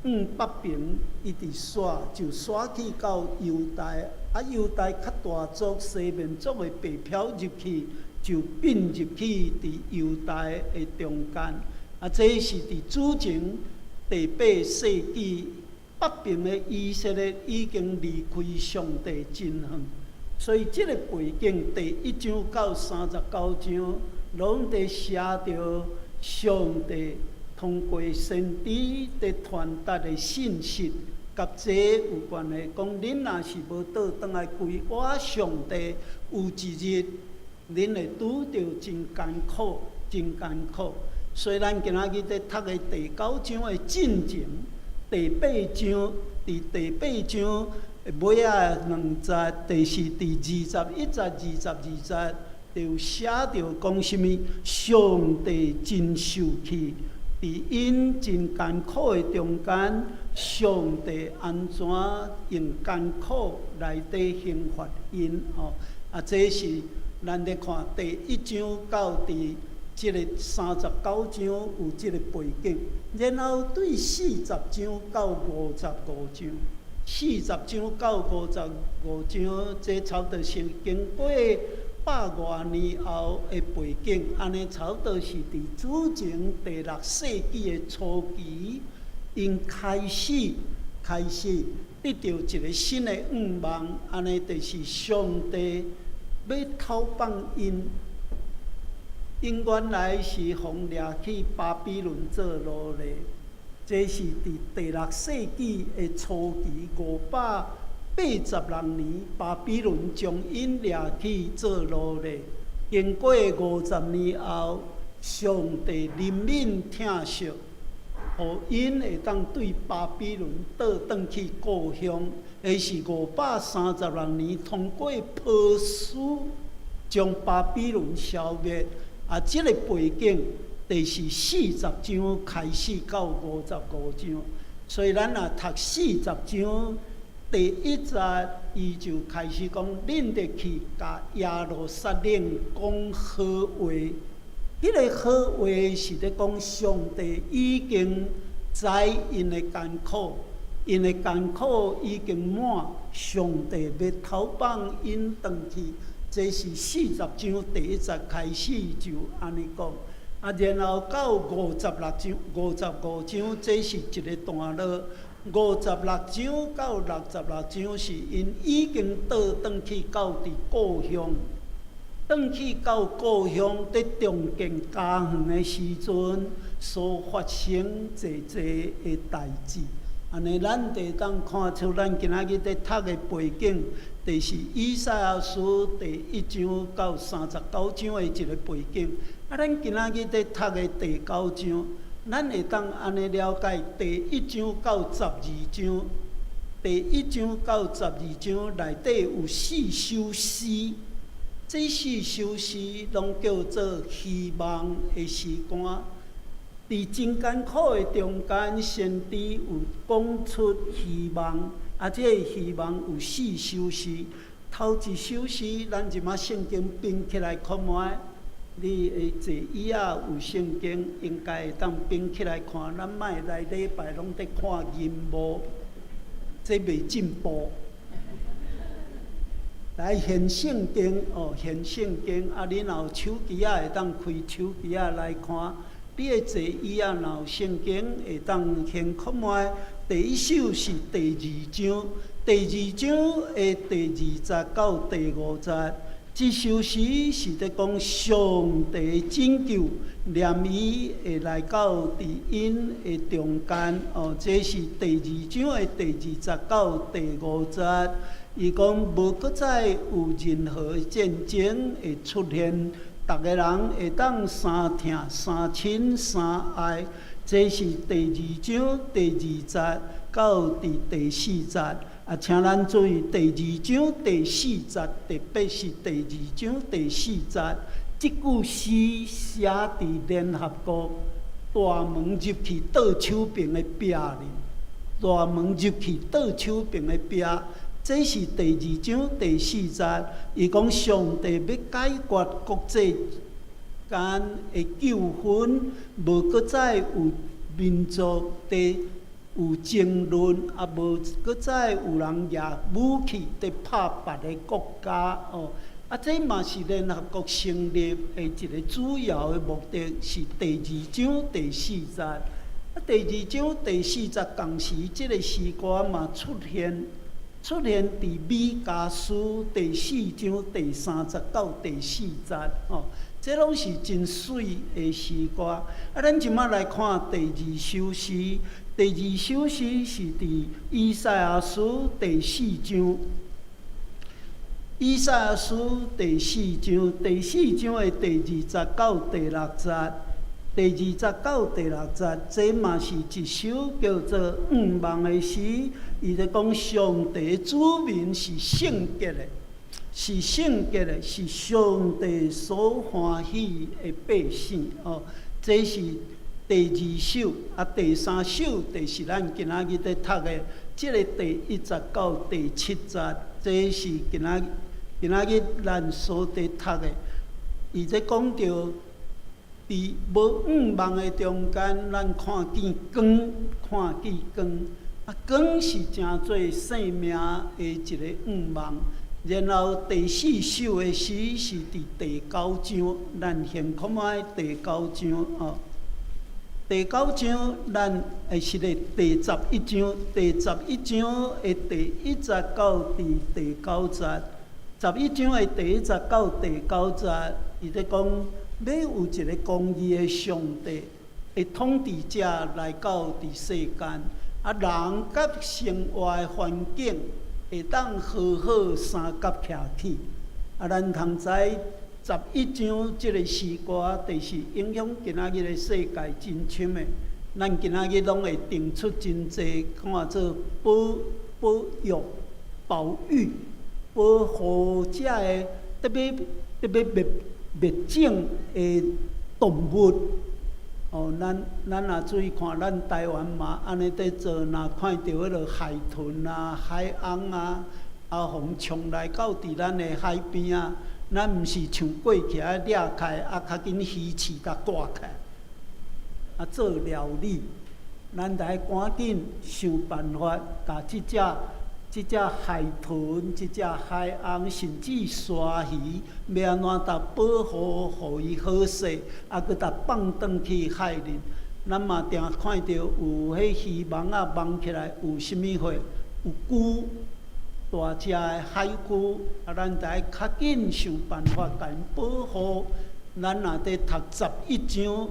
往北邊一直徙，就徙去到猶大，啊，猶大較大族西緬族的北漂入去，就併入去佇猶大的中間。啊，這是佇主前第八世紀，北邊的以色列已經離開上帝真遠。所以這个背景，第一章到三十九章，攏佇寫著上帝通過先知佇傳達的信息，佮這有關係。講恁若是無倒轉來歸我上帝，有一日恁會拄著真艱苦，真艱苦。所以咱今仔日佇讀的第九章的進前，第八章，佇第八章尾仔兩節，就是佇21節、22節，就寫著講啥物？上帝真受氣，佇𪜶真艱苦的中間，上帝按怎用艱苦來佇刑罰𪜶吼？啊，這是咱咧看第一章到佇這个三十九章有這个背景，然後對四十章到五十五章。四十章到五十五章，這差不多是經過百外年後的背景，按呢差不多是佇主前第六世紀的初期，𪜶開始開始得著一个新的願望，按呢就是上帝欲討放𪜶。𪜶原來是予掠去巴比倫做奴隸，這是佇第六世紀的初期586年，巴比倫將𪜶掠去做奴隸。經過50年後，上帝憐憫疼惜，予𪜶會當對巴比倫倒轉去故鄉。彼是536年，通過波斯將巴比倫消滅。啊，這个背景就是四十章開始到55章。所以咱若讀四十章第一節，伊就開始講，恁著去共耶路撒冷講好話。彼个好話是咧講上帝已經知𪜶的艱苦，𪜶的艱苦已經滿，上帝欲討放𪜶轉去。這是四十章第一節開始就按呢講，啊，然後到56章，55章這是一个段落。56章到66章是𪜶已經倒轉去到佇故鄉，轉去到故鄉佇重建家園的時陣所發生濟濟的代誌。按呢，咱就會當看出咱今仔日佇讀的背景，就是以賽亞書第一章到39章的一个背景。啊，咱今仔日佇讀的第九章，咱會當按呢了解第一章到十二章，第一章到十二章內底有四首詩，這四首詩攏叫做希望的詩歌。佇真艱苦的中間，先知有講出希望，啊，這个希望有四首詩。頭一首詩，咱這馬聖經反起來看覓，你的坐椅仔有聖經，應該會當反起來看。咱莫來禮拜攏佇看銀幕，這袂進步。來現聖經哦，現聖經啊！你若有手機仔，會當開手機仔來看。你的坐椅仔若有聖經，會當先看覓。第一首是第二章，第二章的第二節到第五節，這首詩是佇講上帝拯救，連伊會來到佇𪜶的中間。哦，這是第二章的第二節到第五節。伊講無閣再有任何戰爭會出現，逐个人會當相疼、相親、相愛。這是第二章第二節到佇第四節。啊，請咱注意第二章第四節，特別是第二章第四節，這句詩寫佇聯合國大門入去倒手爿的壁裡，大門入去倒手爿的壁。這是第二章第四節，伊講上帝欲解決國際間的糾紛，無閣再有民族佇有爭論，也無閣再有人舉武器佇拍別个國家哦。啊，這嘛是聯合國成立的一个主要的目的，是第二章第四節。啊，第二章第四節同時，這个詩歌嘛出現。出現佇彌迦書第四章第三節到第四節，吼，這攏是真媠的詩歌。啊，咱這馬來看第二首詩，第二首詩是佇以賽亞書第四章。以賽亞書第四章，第四章的第二節到第六節。第二節到第六節，這嘛是一首叫做願望的詩。伊咧講上帝子民是聖潔的，是聖潔的，是上帝所歡喜的百姓。哦，這是第二首。啊，第三首就是咱今仔日咧讀的，這个第一節到第七節，這是今仔日咱所佇讀的。伊咧講著。佇無願望的中間，咱看見光，看見光。啊，光是成做生命的一个願望。然後第四首的詩是佇第九章，咱先看覓第九章哦。第九章，咱會是咧第十一章，第十一章的第一節到佇第九節，十一章的第一節到第九節，伊咧講欲有一个公義的上帝的統治者來到佇世間，啊，人佮生活的環境會當好好相佮徛起。啊，咱通知十一章這个詩歌，就是影響今仔日的世界真深的。咱今仔日攏會定出真濟，看做保保育、保育、保護這个特別特別滅滅種的動物。哦，咱咱若注意看，咱台灣嘛按呢佇做，若看著彼个海豚啊、海翁啊，啊，予衝來到佇咱的海邊啊，咱毋是像過去愛掠開，啊，較緊魚刺共割開，啊，做料理，咱著愛趕緊想辦法，共這隻這隻海豚、這隻海翁，甚至鯊魚，欲按怎共保護，予伊好勢，啊，閣共放轉去海裡。咱嘛定看著有彼漁網仔網起來，有啥物貨？有龜，大隻的海龜，啊，咱著愛較緊想辦法共𪜶保護。咱若佇讀十一章，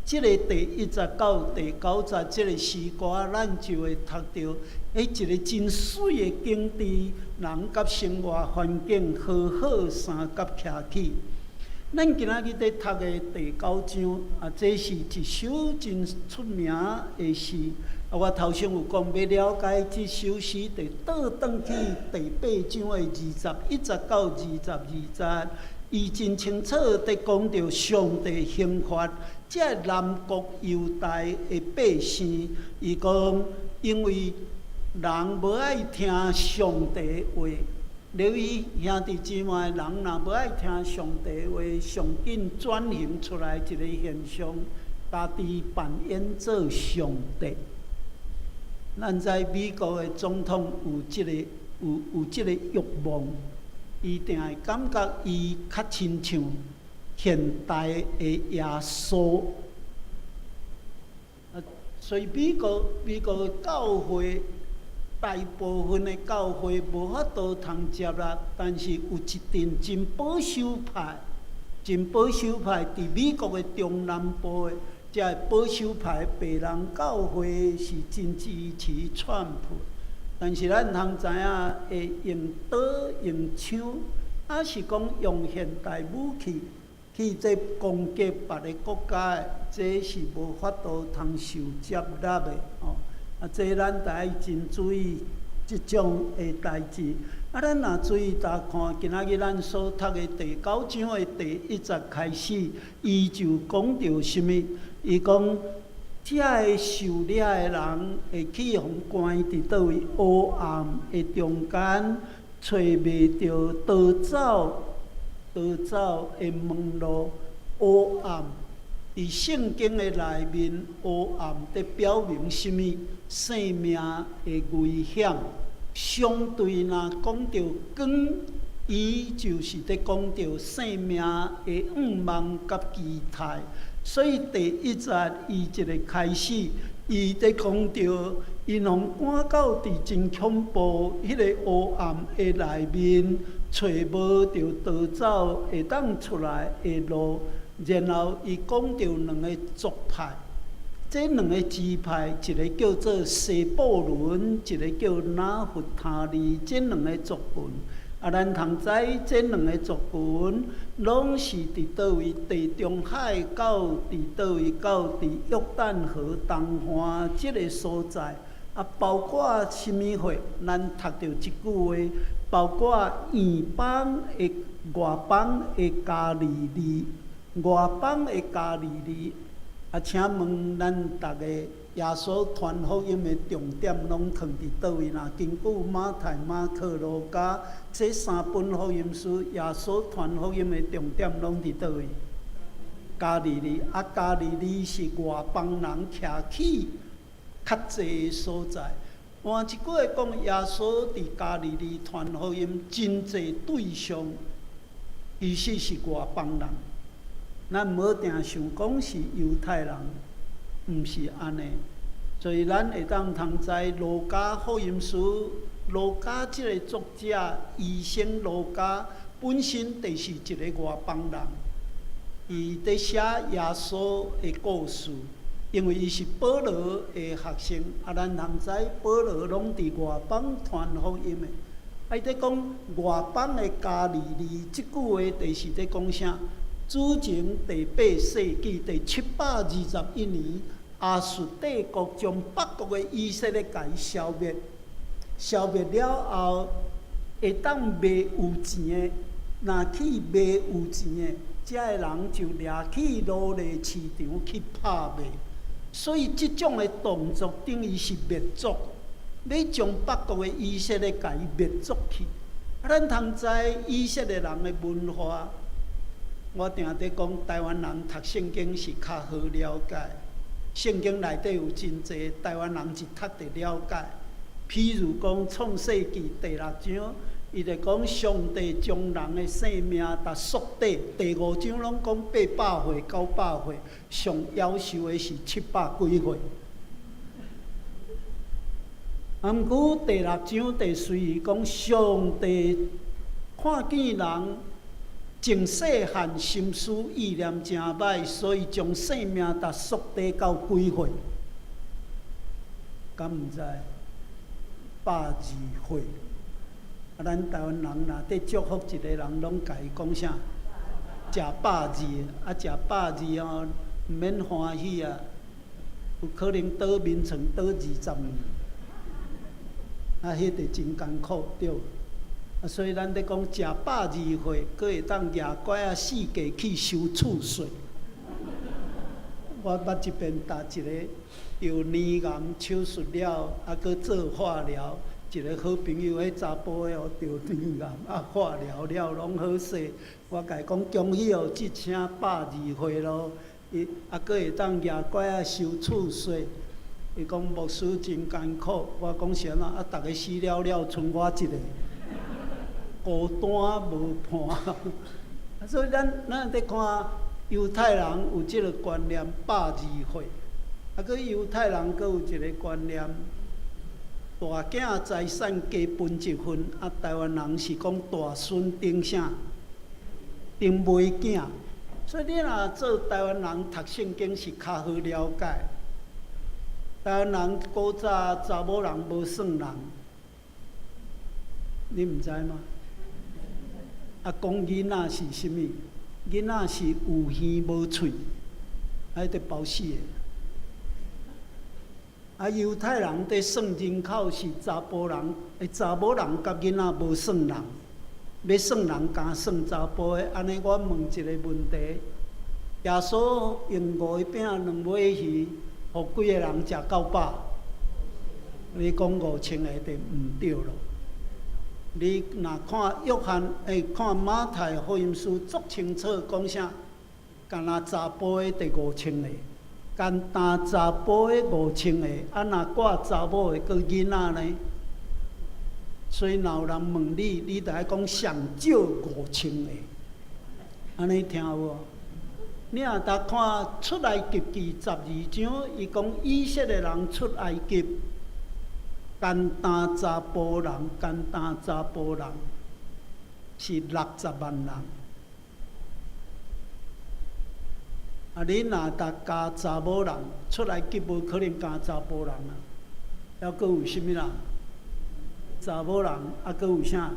這个第一節到第九節這个詩歌，咱就會讀著，彼一个真媠的景致，人佮生活環境好好相佮徛起。咱今仔日佇讀的第九章，啊，這是一首真出名的詩。啊，我頭先有講，欲了解這首詩，得倒轉去第八章的21節到22節，伊真清楚佇講著上帝刑罰這南國猶大的百姓。伊講，因為人無愛聽上帝話。留意兄弟姊妹，人若無愛聽上帝話，上緊轉型出來一個現象，家己扮演做上帝。咱知美國的總統有這个有有這个欲望，伊定會感覺伊較親像現代的耶穌。啊，所以美國美國的教會，大部分的教會無法度通接納，但是有一陣真保守派，真保守派佇美國的中南部的，這个保守派白人教會是真支持川普，但是咱通知影，會用刀用槍，抑是講用現代武器去這攻擊別个國家的，這是無法度通受接納的吼。啊，這咱著愛真注意這種的代誌。啊，咱若注意逐看，今仔日咱所讀的第九章的第一節開始，伊就講著啥物？伊講，這个受掠的人會去予關佇佗位黑暗的中間，揣袂著逃走、逃走的門路。黑暗佇聖經的內面，黑暗佇表明啥物？生命的危險。相對若講著光，伊就是佇講著生命的願望佮期待。所以第一節伊一个開始，伊佇講著，𪜶予趕到佇真恐怖彼個黑暗的內面，揣無著逃走會當出來的路。然後伊講著兩个族派，這兩个支派，一个叫做西布倫，一个叫拿弗他利，這兩个族群。啊，咱通知這兩个族群，攏是佇佗位地中海到佇佗位到佇約旦河東岸這个所在。啊，包括啥物貨？咱讀著這句話，包括異邦的外邦的加利利，外邦的加利利。啊，請問咱逐个耶穌傳福音的重點攏囥佇佗位？若根據馬太、馬可、路加這三本福音書，耶穌傳福音的重點攏佇佗位？加利利。啊，加利利是外邦人徛起較濟的所在。換一句話講，耶穌佇加利利傳福音，真濟對象其實是外邦人。咱毋好定想講是猶太人。毋是按呢。所以咱會當通知路加福音書，路加這个作者醫生路加本身就是一个外邦人，伊佇寫耶穌的故事，因為伊是保羅的學生，啊，咱通知保羅攏佇外邦傳福音的。啊，伊佇講外邦的加利利，這句話就是佇講啥？主前第八世紀第721年，亞述帝國將北國的以色列共消滅，消滅了後，會當賣有錢的，若去賣有錢的，這个人就掠去奴隸市場去拍賣。所以這種的動作等於是滅族，欲將北國的以色列共伊滅族去。啊，咱通知以色列人的文化，我定佇講台灣人讀聖經是較好了解。聖經內底有真濟台灣人一讀就了解。譬如講創世記第六章，伊就講上帝將人的生命逐縮短。第五章攏講800歲、900歲，上夭壽的是七百幾歲。啊，毋過第六章第隨伊講上帝看見人從細漢心思意念誠歹，所以將生命逐縮短到幾歲？敢毋知？120歲。啊，咱台灣人若佇祝福一个人，攏共伊講啥？食百二，啊，食百二哦，毋免歡喜啊，有可能倒眠床倒20年，啊，彼就真艱苦，對。啊，所以咱咧講食120歲，閣會當舉拐仔四界去收厝稅。我捌這邊搭一个著乳癌手術了，啊，閣做化療，一个好朋友，彼查埔的哦，著乳癌啊，化療了攏好勢。我共伊講恭喜哦，這請120歲咯，伊啊，閣會當舉拐仔收厝稅。伊講牧師真艱苦，我講是按怎？啊，逐个死了了，賰我一个。孤單無伴，所以咱佇看猶太人有這个觀念120歲，啊，閣猶太人閣有一个觀念，大囝財產加分一份，啊，台灣人是講大孫頂啥？頂尾囝，所以你若做台灣人讀聖經是較好了解。台灣人古早查某人無算人，你毋知嗎？啊，講囡仔是啥物？囡仔是有耳無喙，啊，彼得包死的。啊，猶太人佇算人口是查埔人，查某人佮囡仔無算人，欲算人敢算查埔的。按呢，我問一个問題：耶穌用五个餅兩尾魚，予幾个人食夠飽？你講5000個就毋對咯。你若看約翰，看馬太福音書足清楚講啥？干焦查埔的就五千個，干焦查埔的五千個，啊若掛查某的閣囡仔呢？所以若有人問你，你著愛講上少五千個，按呢聽有無？你若逐看出埃及記12章，伊講以色列人出埃及。干焦查埔人，干焦查埔人是60萬人。啊，你若逐加查某人出埃及，無可能加查埔人啊。猶閣有啥物人？查某人，啊，閣有啥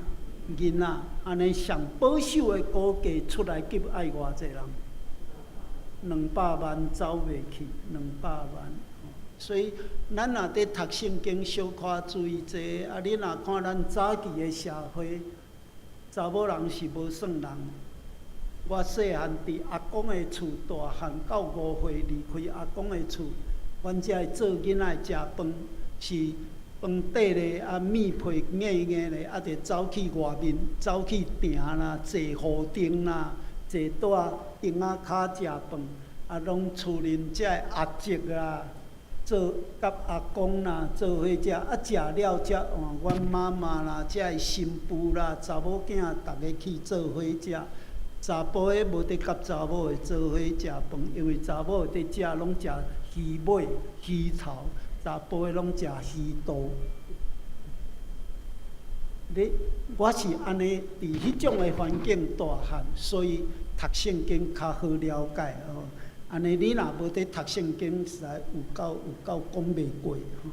囡仔？按呢上保守的估計出埃及愛偌濟人？200萬走袂去，兩百萬。所以，咱若佇讀聖經，小可注意這个。啊，你若看咱早期的社會，查某人是無算人。我細漢佇阿公的厝大漢到5歲離開阿公的厝，阮遮的做囡仔食飯是飯底咧，啊麵皮硬硬咧，啊就走去外面，走去埕啦，坐雨燈啦，坐蹛燈仔跤食飯，啊，攏厝恁遮的阿叔啊。做佮阿公啦做伙食，啊食了才換阮媽媽啦，遮的新婦啦、查某囝，逐个去做伙食。查埔的無得佮查某的做伙食飯，因為查某的佇遮攏食魚尾、魚頭，查埔的攏食魚肚。你我是按呢，佇彼種的環境大漢，所以讀聖經較好了解哦。按呢，你若無佇讀聖經，實在有夠講袂過吼。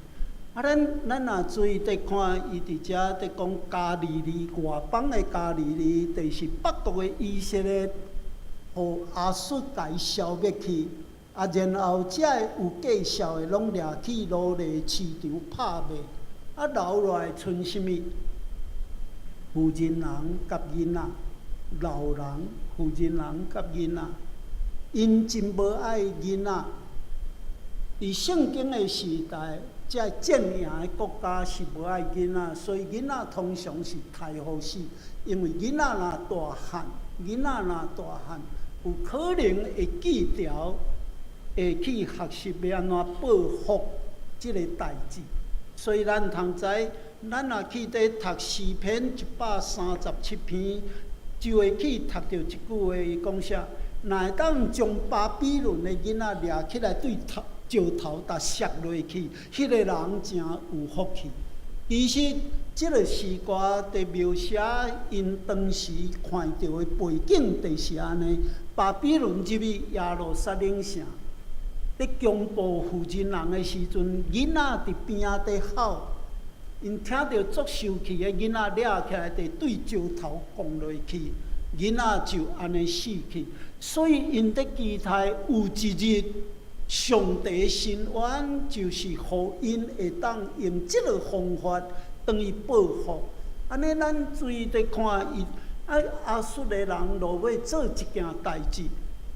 啊，咱若注意佇看，伊佇遮佇講加利利外邦的加利利，就是北國的以色列，予亞述共伊消滅去。啊，然後遮个有價數的，攏掠去奴隸市場拍賣。啊，留落來賰啥物？婦人人佮囡仔，老人、婦人人佮囡仔，𪜶真無愛囡仔。佇聖經的時代，這個陣營的國家是無愛囡仔，所以囡仔通常是刣予死，因為囡仔若大漢，囡仔若大漢，有可能會記牢，會去學習欲按怎報復這个代誌。所以咱通知，咱若去佇讀詩篇137篇，就會去讀著一句話，伊講啥？若會當將巴比倫的囡仔掠起來，對頭石頭共摔落去，彼個人誠有福氣。其實，這个詩歌佇描寫𪜶當時看著的背景，就是按呢。巴比倫入去耶路撒冷城，佇強暴婦人人的時陣，囡仔佇邊仔佇哭，𪜶聽著足受氣的囡仔掠起來，佇對石頭摃落去，囡仔就按呢死去。所以𪜶佇期待有一日，上帝伸冤，就是予𪜶會當用這个方法轉去報復。按呢，咱注意佇看伊啊，亞述的人落尾做一件代誌，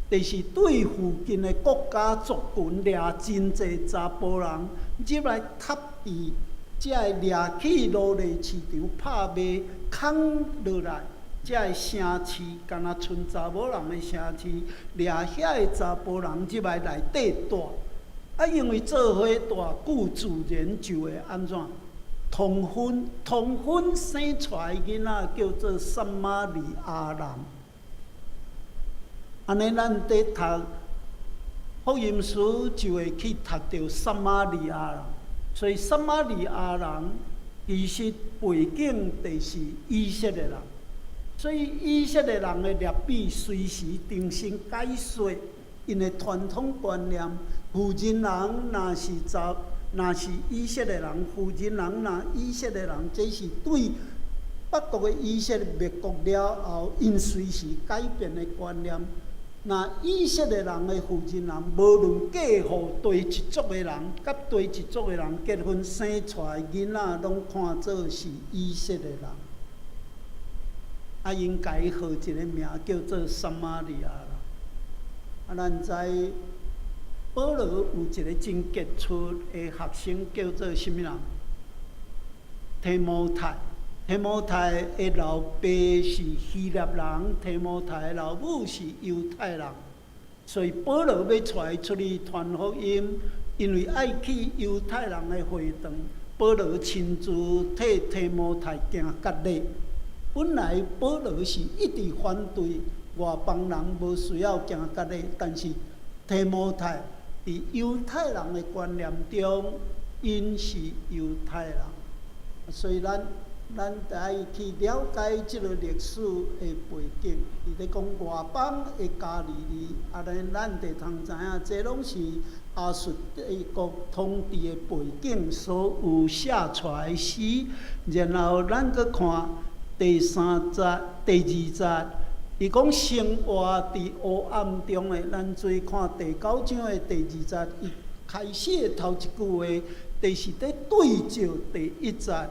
就是對附近的國家族群掠真濟查埔人入來插佇這个掠去奴隸市場拍賣，空落來。這个城市，敢若賰查某人的城市，掠遐个查埔人入來內底蹛。啊，因為做伙蹛久，自然就會按怎？通婚，通婚生出來囡仔叫做撒瑪利亞人。按呢，咱佇讀福音書就會去讀著撒瑪利亞人，所以撒瑪利亞人其實背景就是以色列人。所以以色列人的律法隨時重新解說，𪜶的傳統觀念，婦人人若是查，若是以色列人，婦人人若以色列人，這是對北國的以色列滅國了後，𪜶隨時改變的觀念。若以色列人的婦人人，無論嫁予佗一族的人，佮佗一族的人結婚生出來囡仔，攏看做是以色列人。啊，𪜶共伊號一个名叫做撒瑪利亞人。啊，咱知保羅有一个真傑出的學生，叫做啥物人？提摩太。提摩太的老爸是希臘人，提摩太的老母是猶太人，所以保羅欲帶伊出去傳福音，因為愛去猶太人的會堂，保羅親自替提摩太行割禮。本來保羅是一直反對外邦人無需要行割禮，但是提摩太佇猶太人的觀念中，𪜶是猶太人，所以咱著愛去了解這个歷史的背景。伊咧講外邦的加利利，按呢咱就通知影，這攏是亞述帝國統治的背景所有寫出來的詩。然後咱閣看第三節、第二節，伊講生活佇黑暗中的，咱注意看第九章的第二節，伊開始的頭一句話，就是佇對照第一節。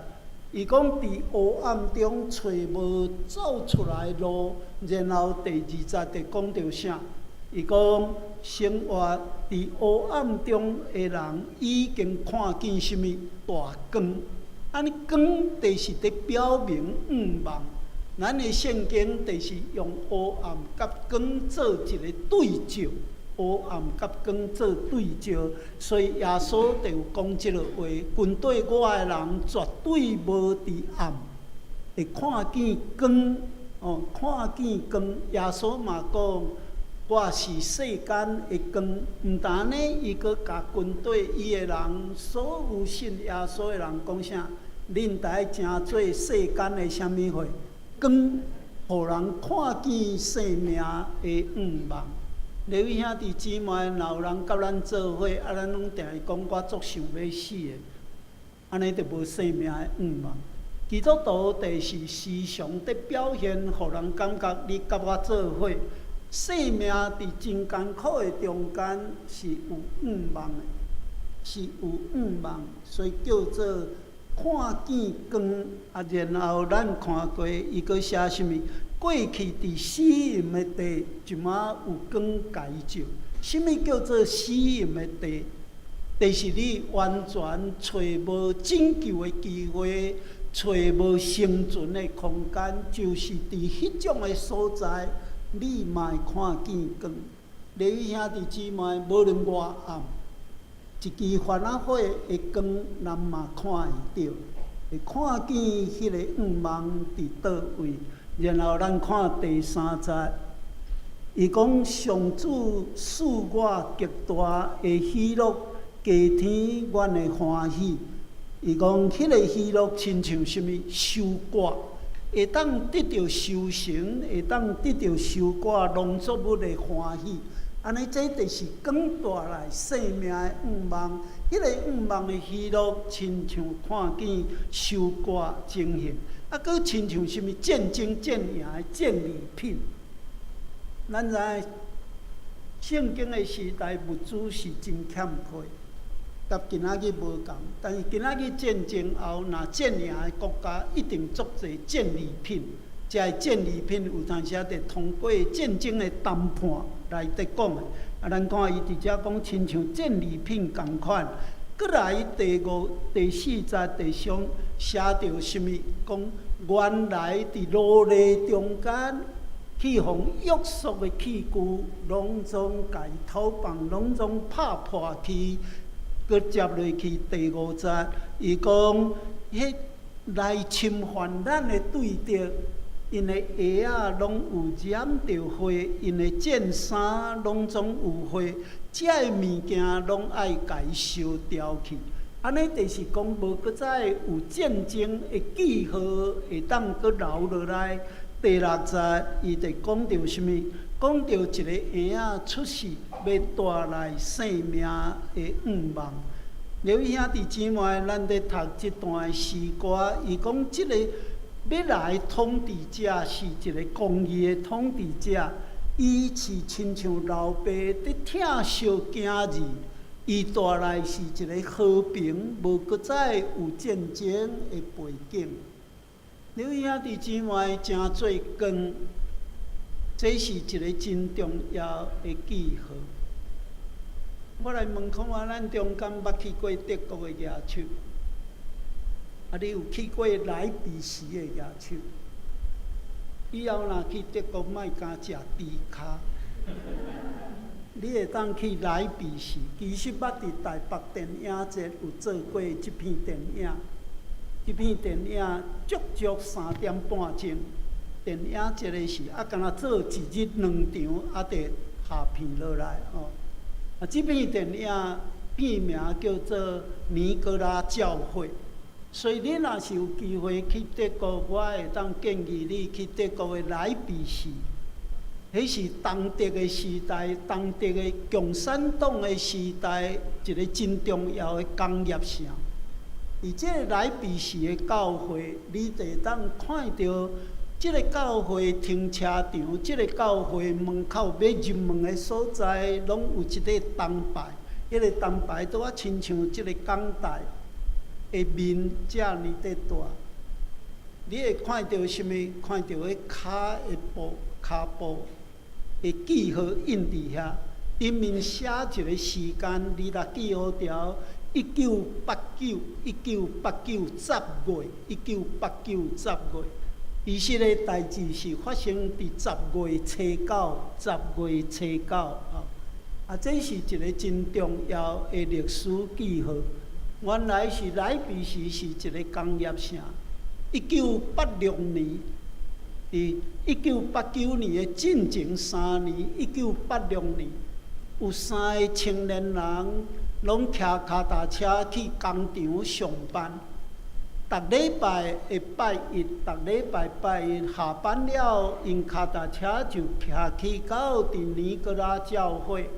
伊講佇黑暗中揣無走出來路，然後第二節就講著啥？伊講生活佇黑暗中的人已經看見啥物大光？按呢光就是佇表明向望。咱的聖經就是用黑暗佮光做一个對照，黑暗佮光做對照，所以耶穌就有講這个話：跟綴我的人絕對無佇暗，會看見光。哦，看見光。耶穌嘛講，我是世間的光。毋但呢，伊閣共軍隊伊的人，所有信耶穌的人講啥？恁著愛成做世間的啥物貨？光，予人看見生命的向望。你位兄弟姊妹，若有人佮咱做伙，啊，咱攏定會講我足想欲死的，按呢就無生命的向望。基督徒就是時常佇表現，予人感覺你佮我做伙，生命佇真艱苦的中間是有向望的，是有向望，所以叫做看見光。啊，然後咱看過伊閣寫啥物？過去佇死蔭的地，這馬有光共伊照。啥物叫做死蔭的地？就是你完全揣無拯救的機會，揣無生存的空間，就是佇彼種的所在，你嘛會看見光。你兄弟姊妹，無論偌暗，一支番仔火的光，咱嘛看會著，會看見彼個向望佇佗位。然後咱看第三節，伊講上主賜我極大的喜樂，加添阮的歡喜。伊講彼個喜樂親像啥物？收割，會當得著收成，會當得著收割農作物的歡喜。按呢，這就是光帶來生命的向望。彼個向望的喜樂，親像看見收割情形。啊，閣親像啥物戰爭戰贏的戰利品。咱知影聖經的時代物資是真欠缺，佮今仔日無仝。但是今仔日戰爭後，若戰贏的國家一定足濟戰利品。這个戰利品有當時得通過戰爭的談判來得講的。啊，咱看伊佇遮講，親像戰利品仝款。閣來第五、第四節第上寫著啥物？講原來佇奴隸中間去予約束的器具，攏總共伊偷放，攏總拍破去。閣接落去第五節，伊講彼來侵犯咱的對敵，𪜶的鞋仔攏有染著血，𪜶的戰衫攏總有血，這个物件攏愛共伊燒掉去。按呢就是講無閣再有戰爭的記號會當閣留落來。第六節，伊就講著啥物？講著一个嬰仔出世，欲帶來生命的向望。各位兄弟姊妹，咱佇讀這段詩歌，伊講這个欲來統治者是一个公義的統治者，伊是親像老爸佇疼惜囝兒，伊帶來是一个和平，無閣再有戰爭的背景。各位兄弟姊妹，成做光，這是一个真重要的記號。我來問看覓，咱中間捌去過德國的舉手？啊，你有去過萊比錫的舉手？以後若去德國，莫敢食豬跤。你會當去萊比錫，其實捌佇台北電影節有做過這片電影。這片電影足足3點半鐘，電影節的時，啊，敢若做一日兩場，啊，就下片落來吼。啊，這片電影片名叫做《尼哥拉教會》，所以你若是有機會去德國，我會當建議你去德國的萊比錫。彼是東德的時代，東德的共產黨的時代，一个真重要的工業城。佇這个萊比錫的教會，你就會當看著這个教會停車場，這个教會門口欲入門的所在，攏有一個銅牌。彼个銅牌拄仔親像這个港大的面遮爾的大。你會看著啥物？看著彼跤的步、跤步的記號印佇遐，頂面寫一个時間，二十幾號條，1989，1989十月，1989十月。其實个代誌是發生佇十月初九，十月初九吼。啊，這是一个真重要的歷史記號。原來是萊比錫是一个工業城。1986年，佇1989年的進前3年，1986年，有三个青年人攏騎跤踏車去工廠上班。逐禮拜的拜一，逐禮拜拜一下班了，𪜶跤踏車就騎去到佇尼哥拉教會，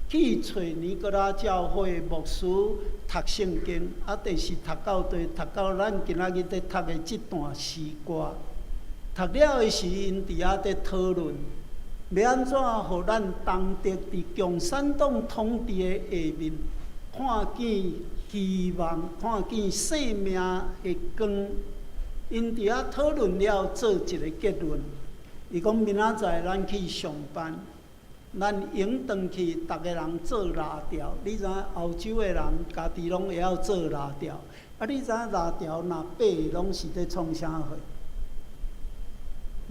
去揣尼哥拉教會牧師讀聖經，啊，就是讀到佗，讀到咱今仔日佇讀的這段詩歌。讀了的時，𪜶佇遐佇討論，欲按怎予咱東德佇共產黨統治的下面，看見希望，看見生命的光。𪜶佇遐討論了，做一个結論。伊講明仔載咱去上班，咱湧轉去，逐个人做蠟條。你知影歐洲的人家己攏會曉做蠟條。啊，你知影蠟條若白攏是佇創啥貨？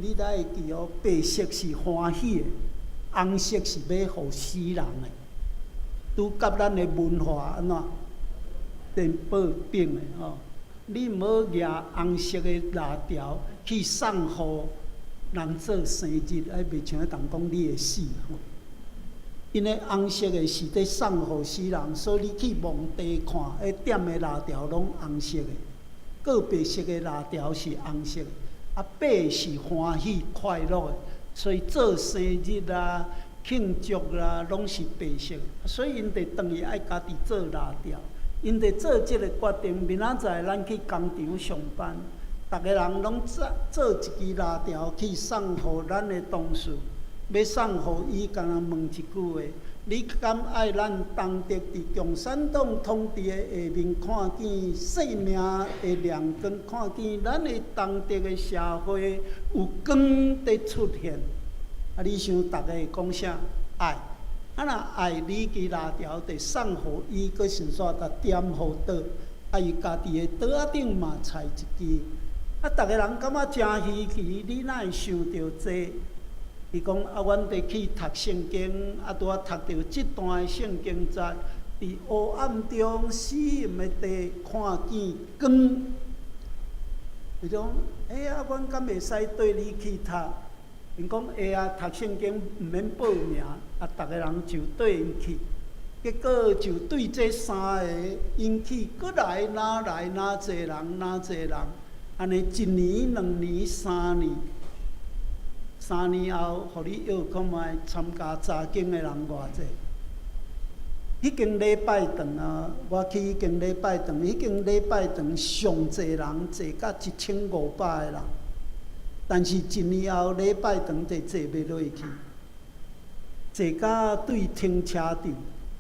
你才會記哦，白色是歡喜的，紅色是欲予死人的。拄佮咱的文化按怎顛倒反的吼？你毋好舉紅色的蠟條去送予人做生日，啊，袂像彼人講你會死吼。因為紅色的是佇送予死人，所以你去墓地看，彼點的蠟條攏紅色的，閣白色的蠟條是紅色的。啊，白是歡喜快樂的，所以做生日啊、慶祝啦，攏是白色。所以𪜶佇轉去愛家己做蠟條，𪜶佇做這个決定，明仔載咱去工廠上班，逐个人攏做做一支蠟條去送予咱的同事，欲送予伊，敢若問一句話：你敢愛咱東德佇共產黨統治的下面，看見生命的亮光，看見咱的東德的社會有光佇出現？啊，你想逐个會講啥？愛。啊，若愛你支蠟條，就送予伊，閣順紲共點予桌，啊，伊家己的桌仔頂嘛插一支。啊，逐个人感覺誠稀奇，你哪會想著這？伊講啊，阮佇去讀聖經，啊，拄仔讀著這段的聖經節，佇黑暗中死蔭的地看見光。伊講，欸啊，阮敢會使綴你去讀？𪜶講會啊，讀聖經毋免報名，啊，逐个人就綴𪜶去。結果就對這三个𪜶去，閣來哪來哪濟人，哪濟人，按呢一年、兩年、三年。3年後，予你約看覓參加查經的人偌濟？彼間禮拜堂啊，我去彼間禮拜堂，彼間禮拜堂上濟人，坐甲1500個人。但是，一年後禮拜堂就坐袂落去，坐甲對停車場。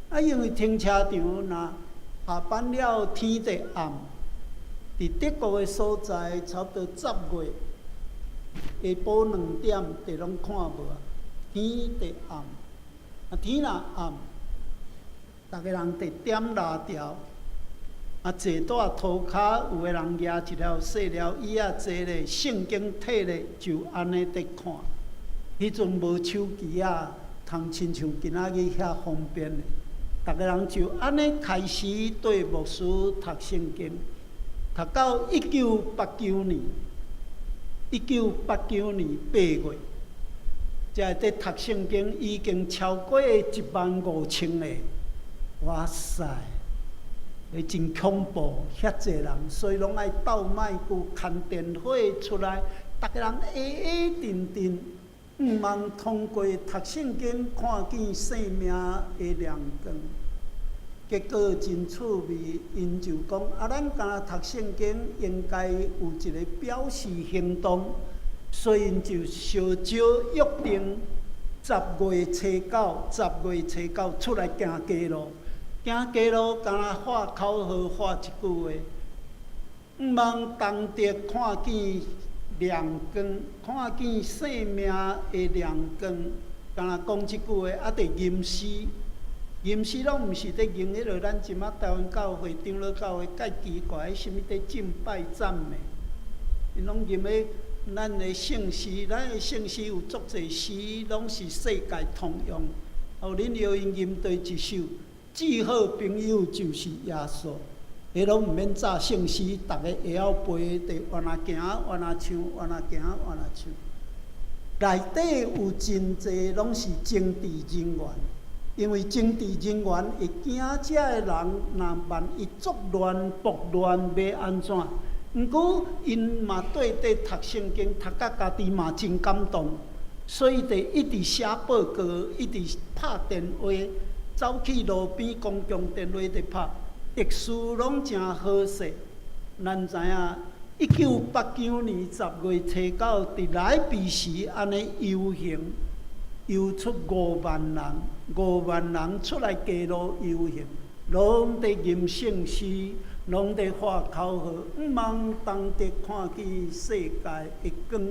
啊，因為停車場若下班了天就暗，佇德國的所在差不多10月。下晡2點就攏看無啊，天就暗，啊天若暗，逐个人佇點蠟條，啊坐佇塗跤，有的人舉一條細條椅仔坐咧，聖經提咧就按呢佇看。彼陣無手機仔，通親像今仔日遐方便的，逐个人就按呢開始綴牧師讀聖經，讀到1989年。1989年8月，才佇讀聖經已經超過1萬5千個，哇塞！會真恐怖，遐濟人，所以攏愛鬥麥克、牽電火出來，逐个人會會陣陣，向望通過讀聖經，看見生命的亮光。結果真趣味，𪜶就講啊，咱敢若讀聖經應該有一个表示行動，所以𪜶就相招約定，10月初9，10月初9出來行街路，行街路敢若喊口號，喊一句話，向望東德看見亮光，看見生命的亮光，敢若講這句話，啊，佇吟詩。吟詩攏毋是佇吟彼落，咱這馬台灣教會、長老教會蓋奇怪，啥物佇敬拜讚美，𪜶攏吟彼咱的聖詩，咱的聖詩有足濟詩，攏是世界通用。予恁搖𪜶吟綴一首，至好朋友就是耶穌。彼攏毋免紮聖詩，逐个會曉背，就按怎行，按怎唱，按怎行，按怎唱。內底有真濟攏是政治人員，因為政治人員會驚遮的人，若萬一作亂、暴亂，欲按怎？毋過𪜶嘛綴底讀聖經，讀甲家己嘛真感動，所以就一直寫報告，一直拍電話，走去路邊公共電話佇拍，特殊攏誠好勢。咱知影，1989年10月初9，佇萊比錫按呢遊行，遊出5萬人，五萬人出來街路遊行，攏佇吟聖詩，攏佇喊口號，向望東德看見世界的光。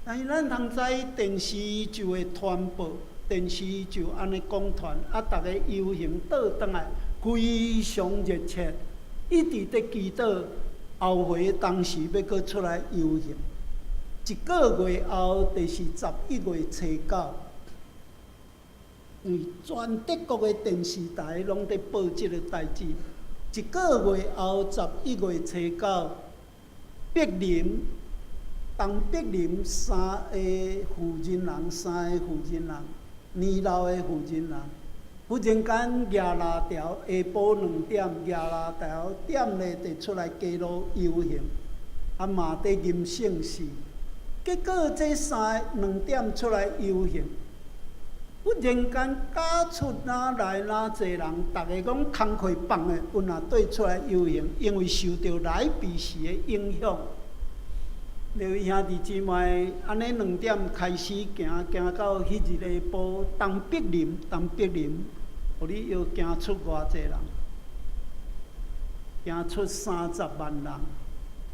但是咱通知電視就會傳播，電視就按呢廣傳，啊，逐家遊行倒轉來，非常熱切，一直佇祈禱，後回當時欲閣出來遊行。一個月後，就是11月初9，因為全德國的電視台攏佇報這个代誌。一個月後，十一月初九，柏林，東柏林三个婦人人，三个婦人人，年老的婦人人，忽然間舉蠟燭，下晡2點舉蠟燭，點咧就出來街路遊行，啊嘛佇吟聖詩。結果這三个兩點出來遊行，忽然間加出哪來哪濟人，逐家講工課放的，阮也綴出來遊行，因為受著萊比錫的影響。各位兄弟姊妹，按呢兩點開始行，行到彼日下晡，東柏林，東柏林，予你要行出偌濟人？行出30萬人，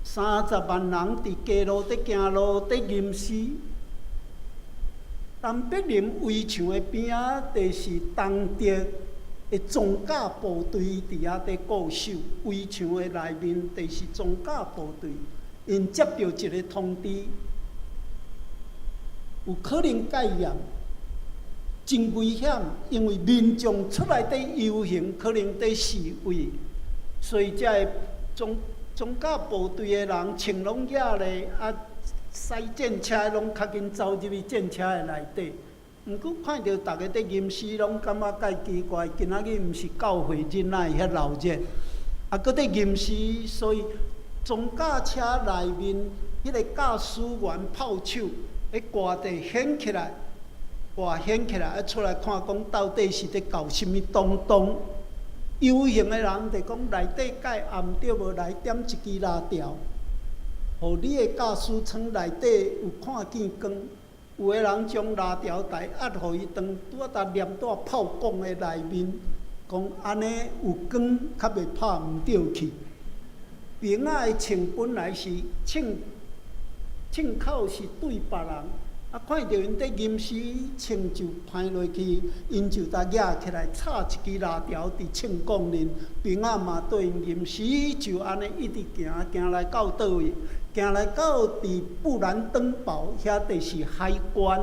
三十萬人佇街路佇行路佇吟詩。東柏林圍牆的邊仔，就是東德的裝甲部隊佇遐佇固守。圍牆的內面就是裝甲部隊，𪜶接著一个通知，有可能戒嚴，真危險，因為民眾出來佇遊行，可能佇示威，所以遮个裝甲部隊的人穿攏額咧，啊，駛戰車攏較緊走入去戰車的內底。毋過看著逐家佇吟詩，攏感覺介奇怪。今仔日毋是教會日，哪會遐鬧熱？啊，閣佇吟詩，所以裝甲車內面彼个駕駛員炮手，彼掛佇掀起來，掛掀起來，啊出來看講到底是佇搞啥物東東。遊行的人就講內底蓋暗對無？來點一支蠟燭，予你的駕駛艙內底有看見光。有的人將蠟燭台壓予伊長，拄仔共黏佇炮管的內面，講按呢有光，較袂拍毋著去。兵仔的銃本來是銃，銃口是對別人，啊，看著𪜶佇吟詩，銃就歹落去，𪜶就共舉起來，插一支蠟燭佇銃管內，兵仔嘛對𪜶吟詩，就按呢一直行，行來到佗位？行來到佇布蘭登堡遐，就是海關，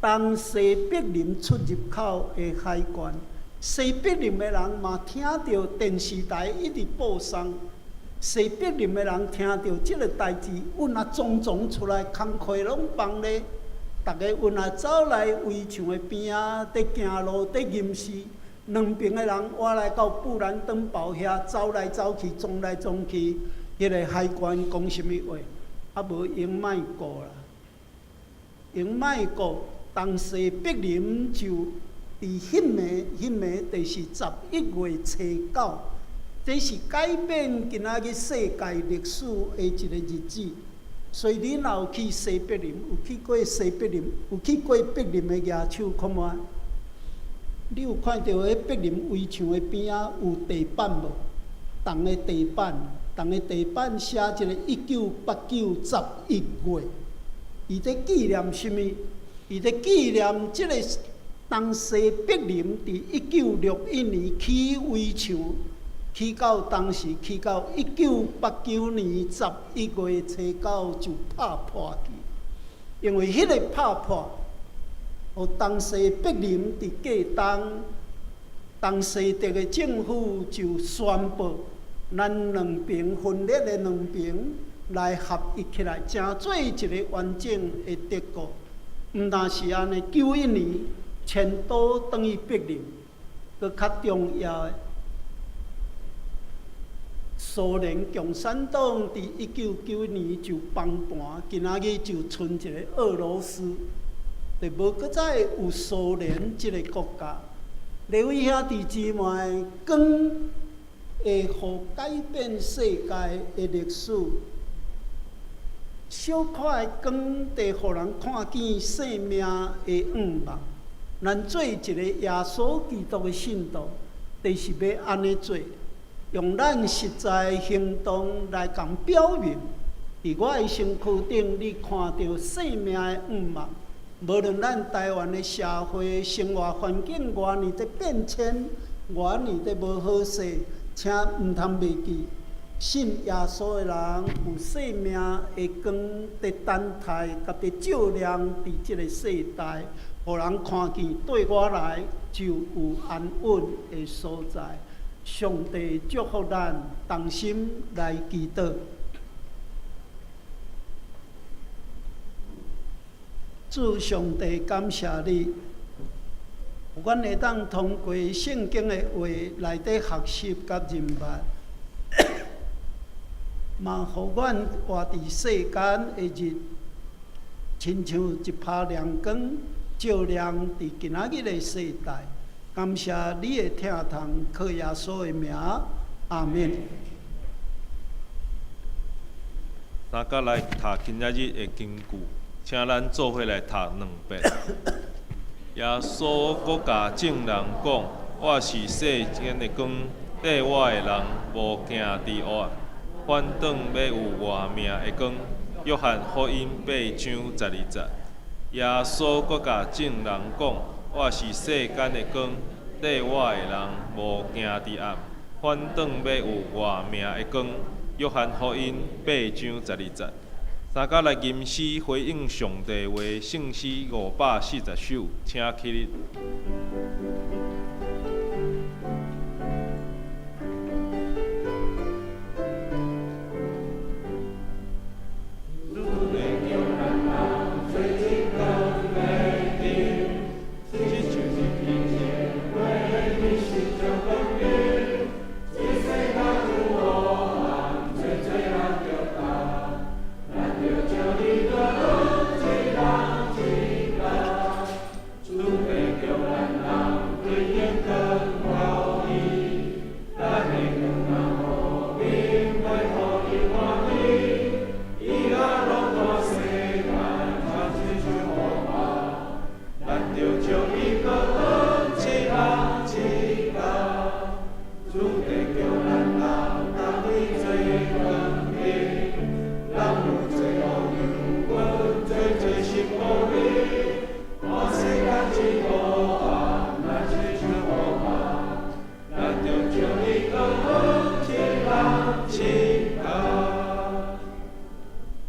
東西柏林出入口的海關。西柏林的人嘛聽著電視台一直播送，西柏林的人聽著這个代誌，阮啊慫恫出來，工課攏放咧，逐家阮啊走來圍牆的邊仔，佇行路，佇吟詩。兩邊的人倚來到布蘭登堡遐，走來走去，撞來撞去。彼个海關講啥物話？啊，無閒莫顧啦，閒莫顧。東西柏林就佇彼暝，彼暝就是十一月初九，這是改變今仔日世界歷史的一个日子。所以你若有去西柏林，有去過西柏林，有去過柏林的舉手看覓？你有看著彼柏林圍牆的邊仔有地板無？銅的地板。銅的地板寫一个1989十一月，伊佇紀念啥物？伊佇紀念這个東西柏林佇1961年起圍牆，起到當時起到1989年11月初9就拍破去，因為彼个拍破，予東西柏林佇過冬，東西德的政府就宣布，咱兩邊分裂的兩邊，來合一起來，成做一个完整的德國。毋但是按呢，91年遷都轉去柏林，閣較重要的，蘇聯共產黨佇1991年就崩盤，今仔日就賰一个俄羅斯，就無閣再有蘇聯這个國家。各位兄弟姊妹，光會予改變世界的歷史。小可的光，會予人看見生命的向望。咱做一个耶穌基督的信徒，就是欲按呢做，用咱實在行動來共表明，佇我的身軀頂，你看著生命的向望。無論咱台灣的社會生活環境偌爾的變遷，偌爾的無好勢，請毋通袂記，信耶穌的人有生命的光佇等待，佮佇照亮佇這个世代，予人看見對我來就有安穩的所在。上帝祝福咱，同心來祈禱。主上帝，感謝你，阮會當通過聖經的話內底學習佮認捌，嘛予阮活佇世間的日，親像一拍亮光，照亮佇今仔日的世代。感謝你的疼痛，靠耶穌的名，阿們。大家來讀今仔日的經句，請咱做伙來讀兩遍。耶穌閣共眾人講：我是世間的光，綴我的人無行佇黑暗，反轉欲有活命的光。約翰福音八章十二節。耶穌閣共眾人講：我是世間的光，綴我的人無行佇暗，反轉欲有活命的光。約翰福音八章十二節。三家來吟詩回應上帝話，聖詩540首，請起立。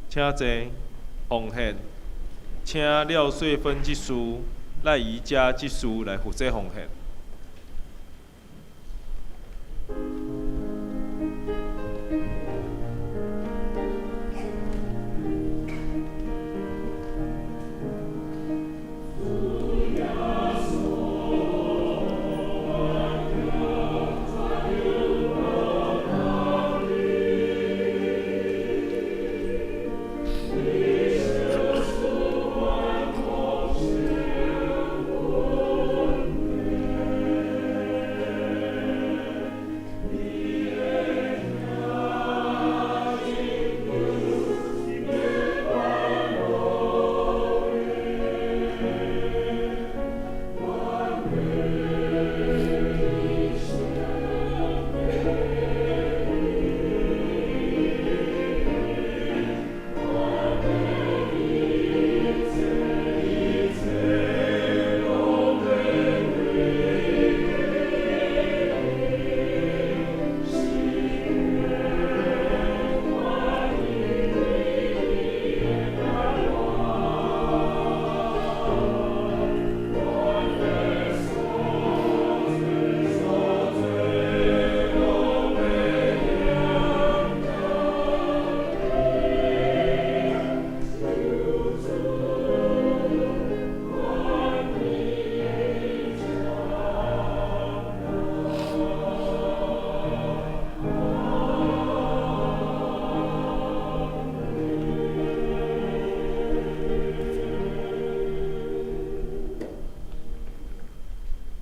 請坐，奉獻，請廖穗芬執事、賴宜佳執事來負責奉獻。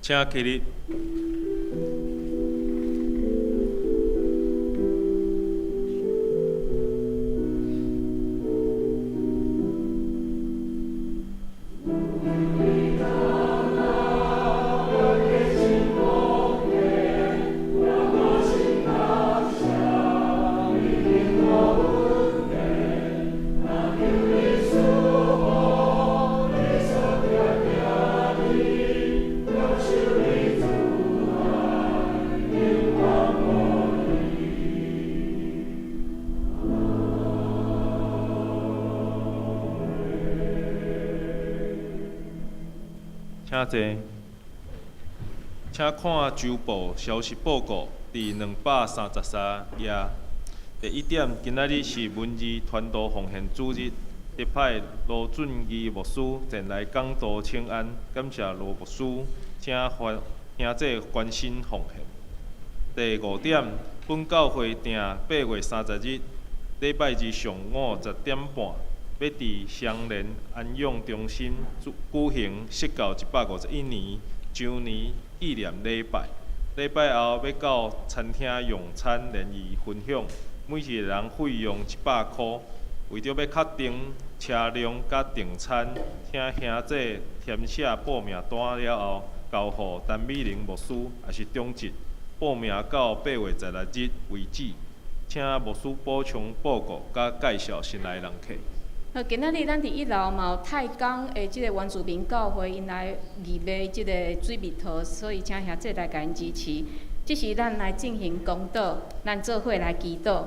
請起立。請坐。請看周報消息報告佇233頁。第一點，今仔日是文字傳道奉獻主日，特派羅俊義牧師前來講道請安，感謝羅牧師，請歡兄弟關心奉獻。第五點，本教會定8月30日禮拜二上午10點半，欲佇雙連安養中心舉行釋教151年周年紀念禮拜。禮拜後欲到餐廳用餐聯誼分享，每一个人費用100箍。為著欲確定車輛佮訂餐，請兄弟填寫報名單了後，交予陳美玲牧師，抑是長執，報名到8月16日為止。請牧師補充報告佮介紹新來人客。好，今仔日咱佇一樓嘛有泰港的這個原住民教會，𪜶來義賣這個水蜜桃，所以請兄弟來共𪜶支持。這時咱來進行公禱，咱做伙來祈禱。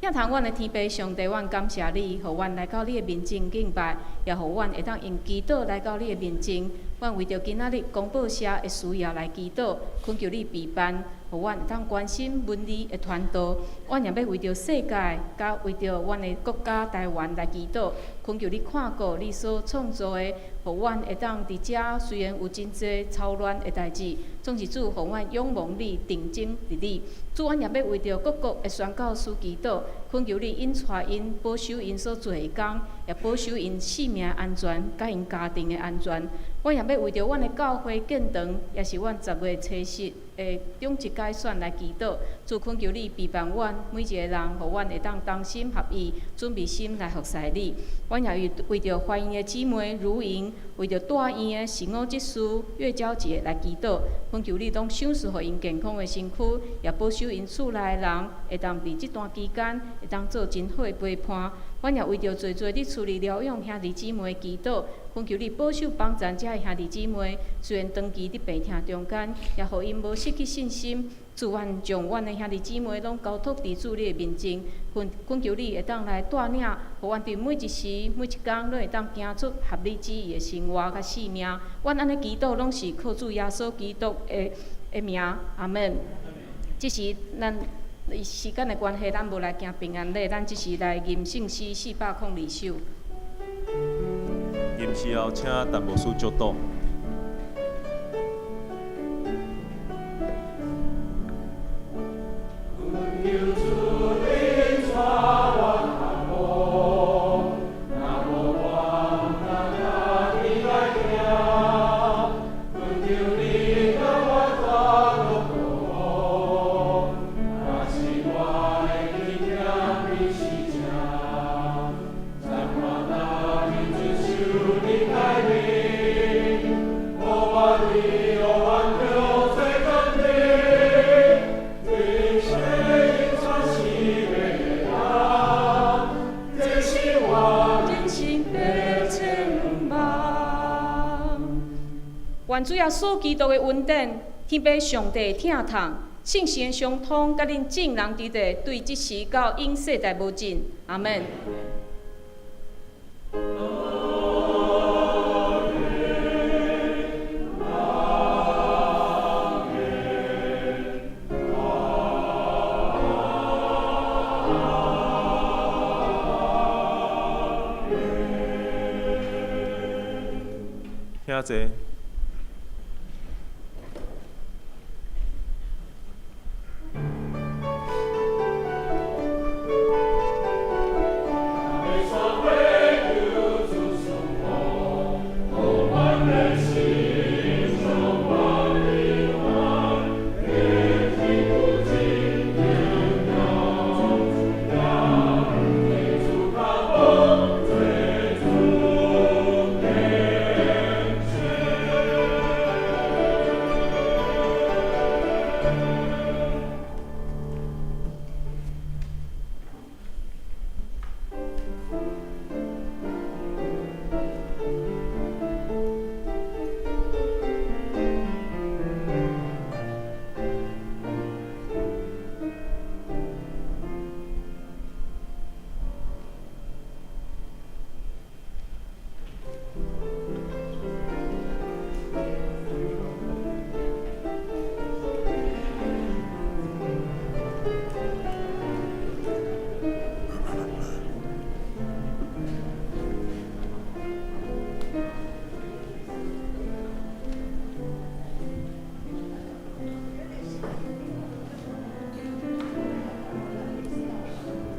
疼痛阮的天父上帝，阮感謝你，予阮來到你的面前敬拜，也予阮會當用祈禱來到你的面前。阮為著今仔日公報社的需要來祈禱，懇求你備辦，予阮會當關心文字的傳導。阮也欲為著世界，佮為著阮的國家台灣來祈禱，懇求你看顧你所創造的，予阮會當佇遮雖然有真濟操亂的代誌，總是主予阮仰望你，定睛佇你。主，阮也欲為著各國的宣教師祈禱，懇求你引帶𪜶，保守𪜶所做的工，也保守𪜶性命安全，佮𪜶家庭的安全。阮也欲為著阮的教會建堂，也是阮10月初十的長執改選來祈禱。主，懇求你庇護阮每一个人，予阮會當同心合意，準備心來服侍你。阮也為著懷孕的姊妹如瑩，為著住院的聖母執事月嬌姐來祈禱，懇求你攏賞賜予𪜶健康的身軀，也保守𪜶厝內的人會當佇這段期間會當做真好的陪伴。阮也為著濟濟佇厝裡療養兄弟姊妹祈禱，懇求你保守幫贊遮的兄弟姊妹，雖然長期佇病痛中間，也予𪜶無失去信心。主，阮將阮的兄弟姊妹攏交託佇主你的面前，懇懇求你會當來帶領，予阮佇每一時每一工攏會當行出合你旨意的生活佮性命。阮按呢祈禱，攏是靠主耶穌基督的名，阿們。這是咱時間的關係，咱無來行平安禮，咱只是來吟聖詩402首。吟詩後，請陳牧師祝禱。願主耶穌基督的恩典，天父上帝的疼痛，聖神的相通，佮恁眾人佇咧，對這時到永世代無盡。阿們。請坐。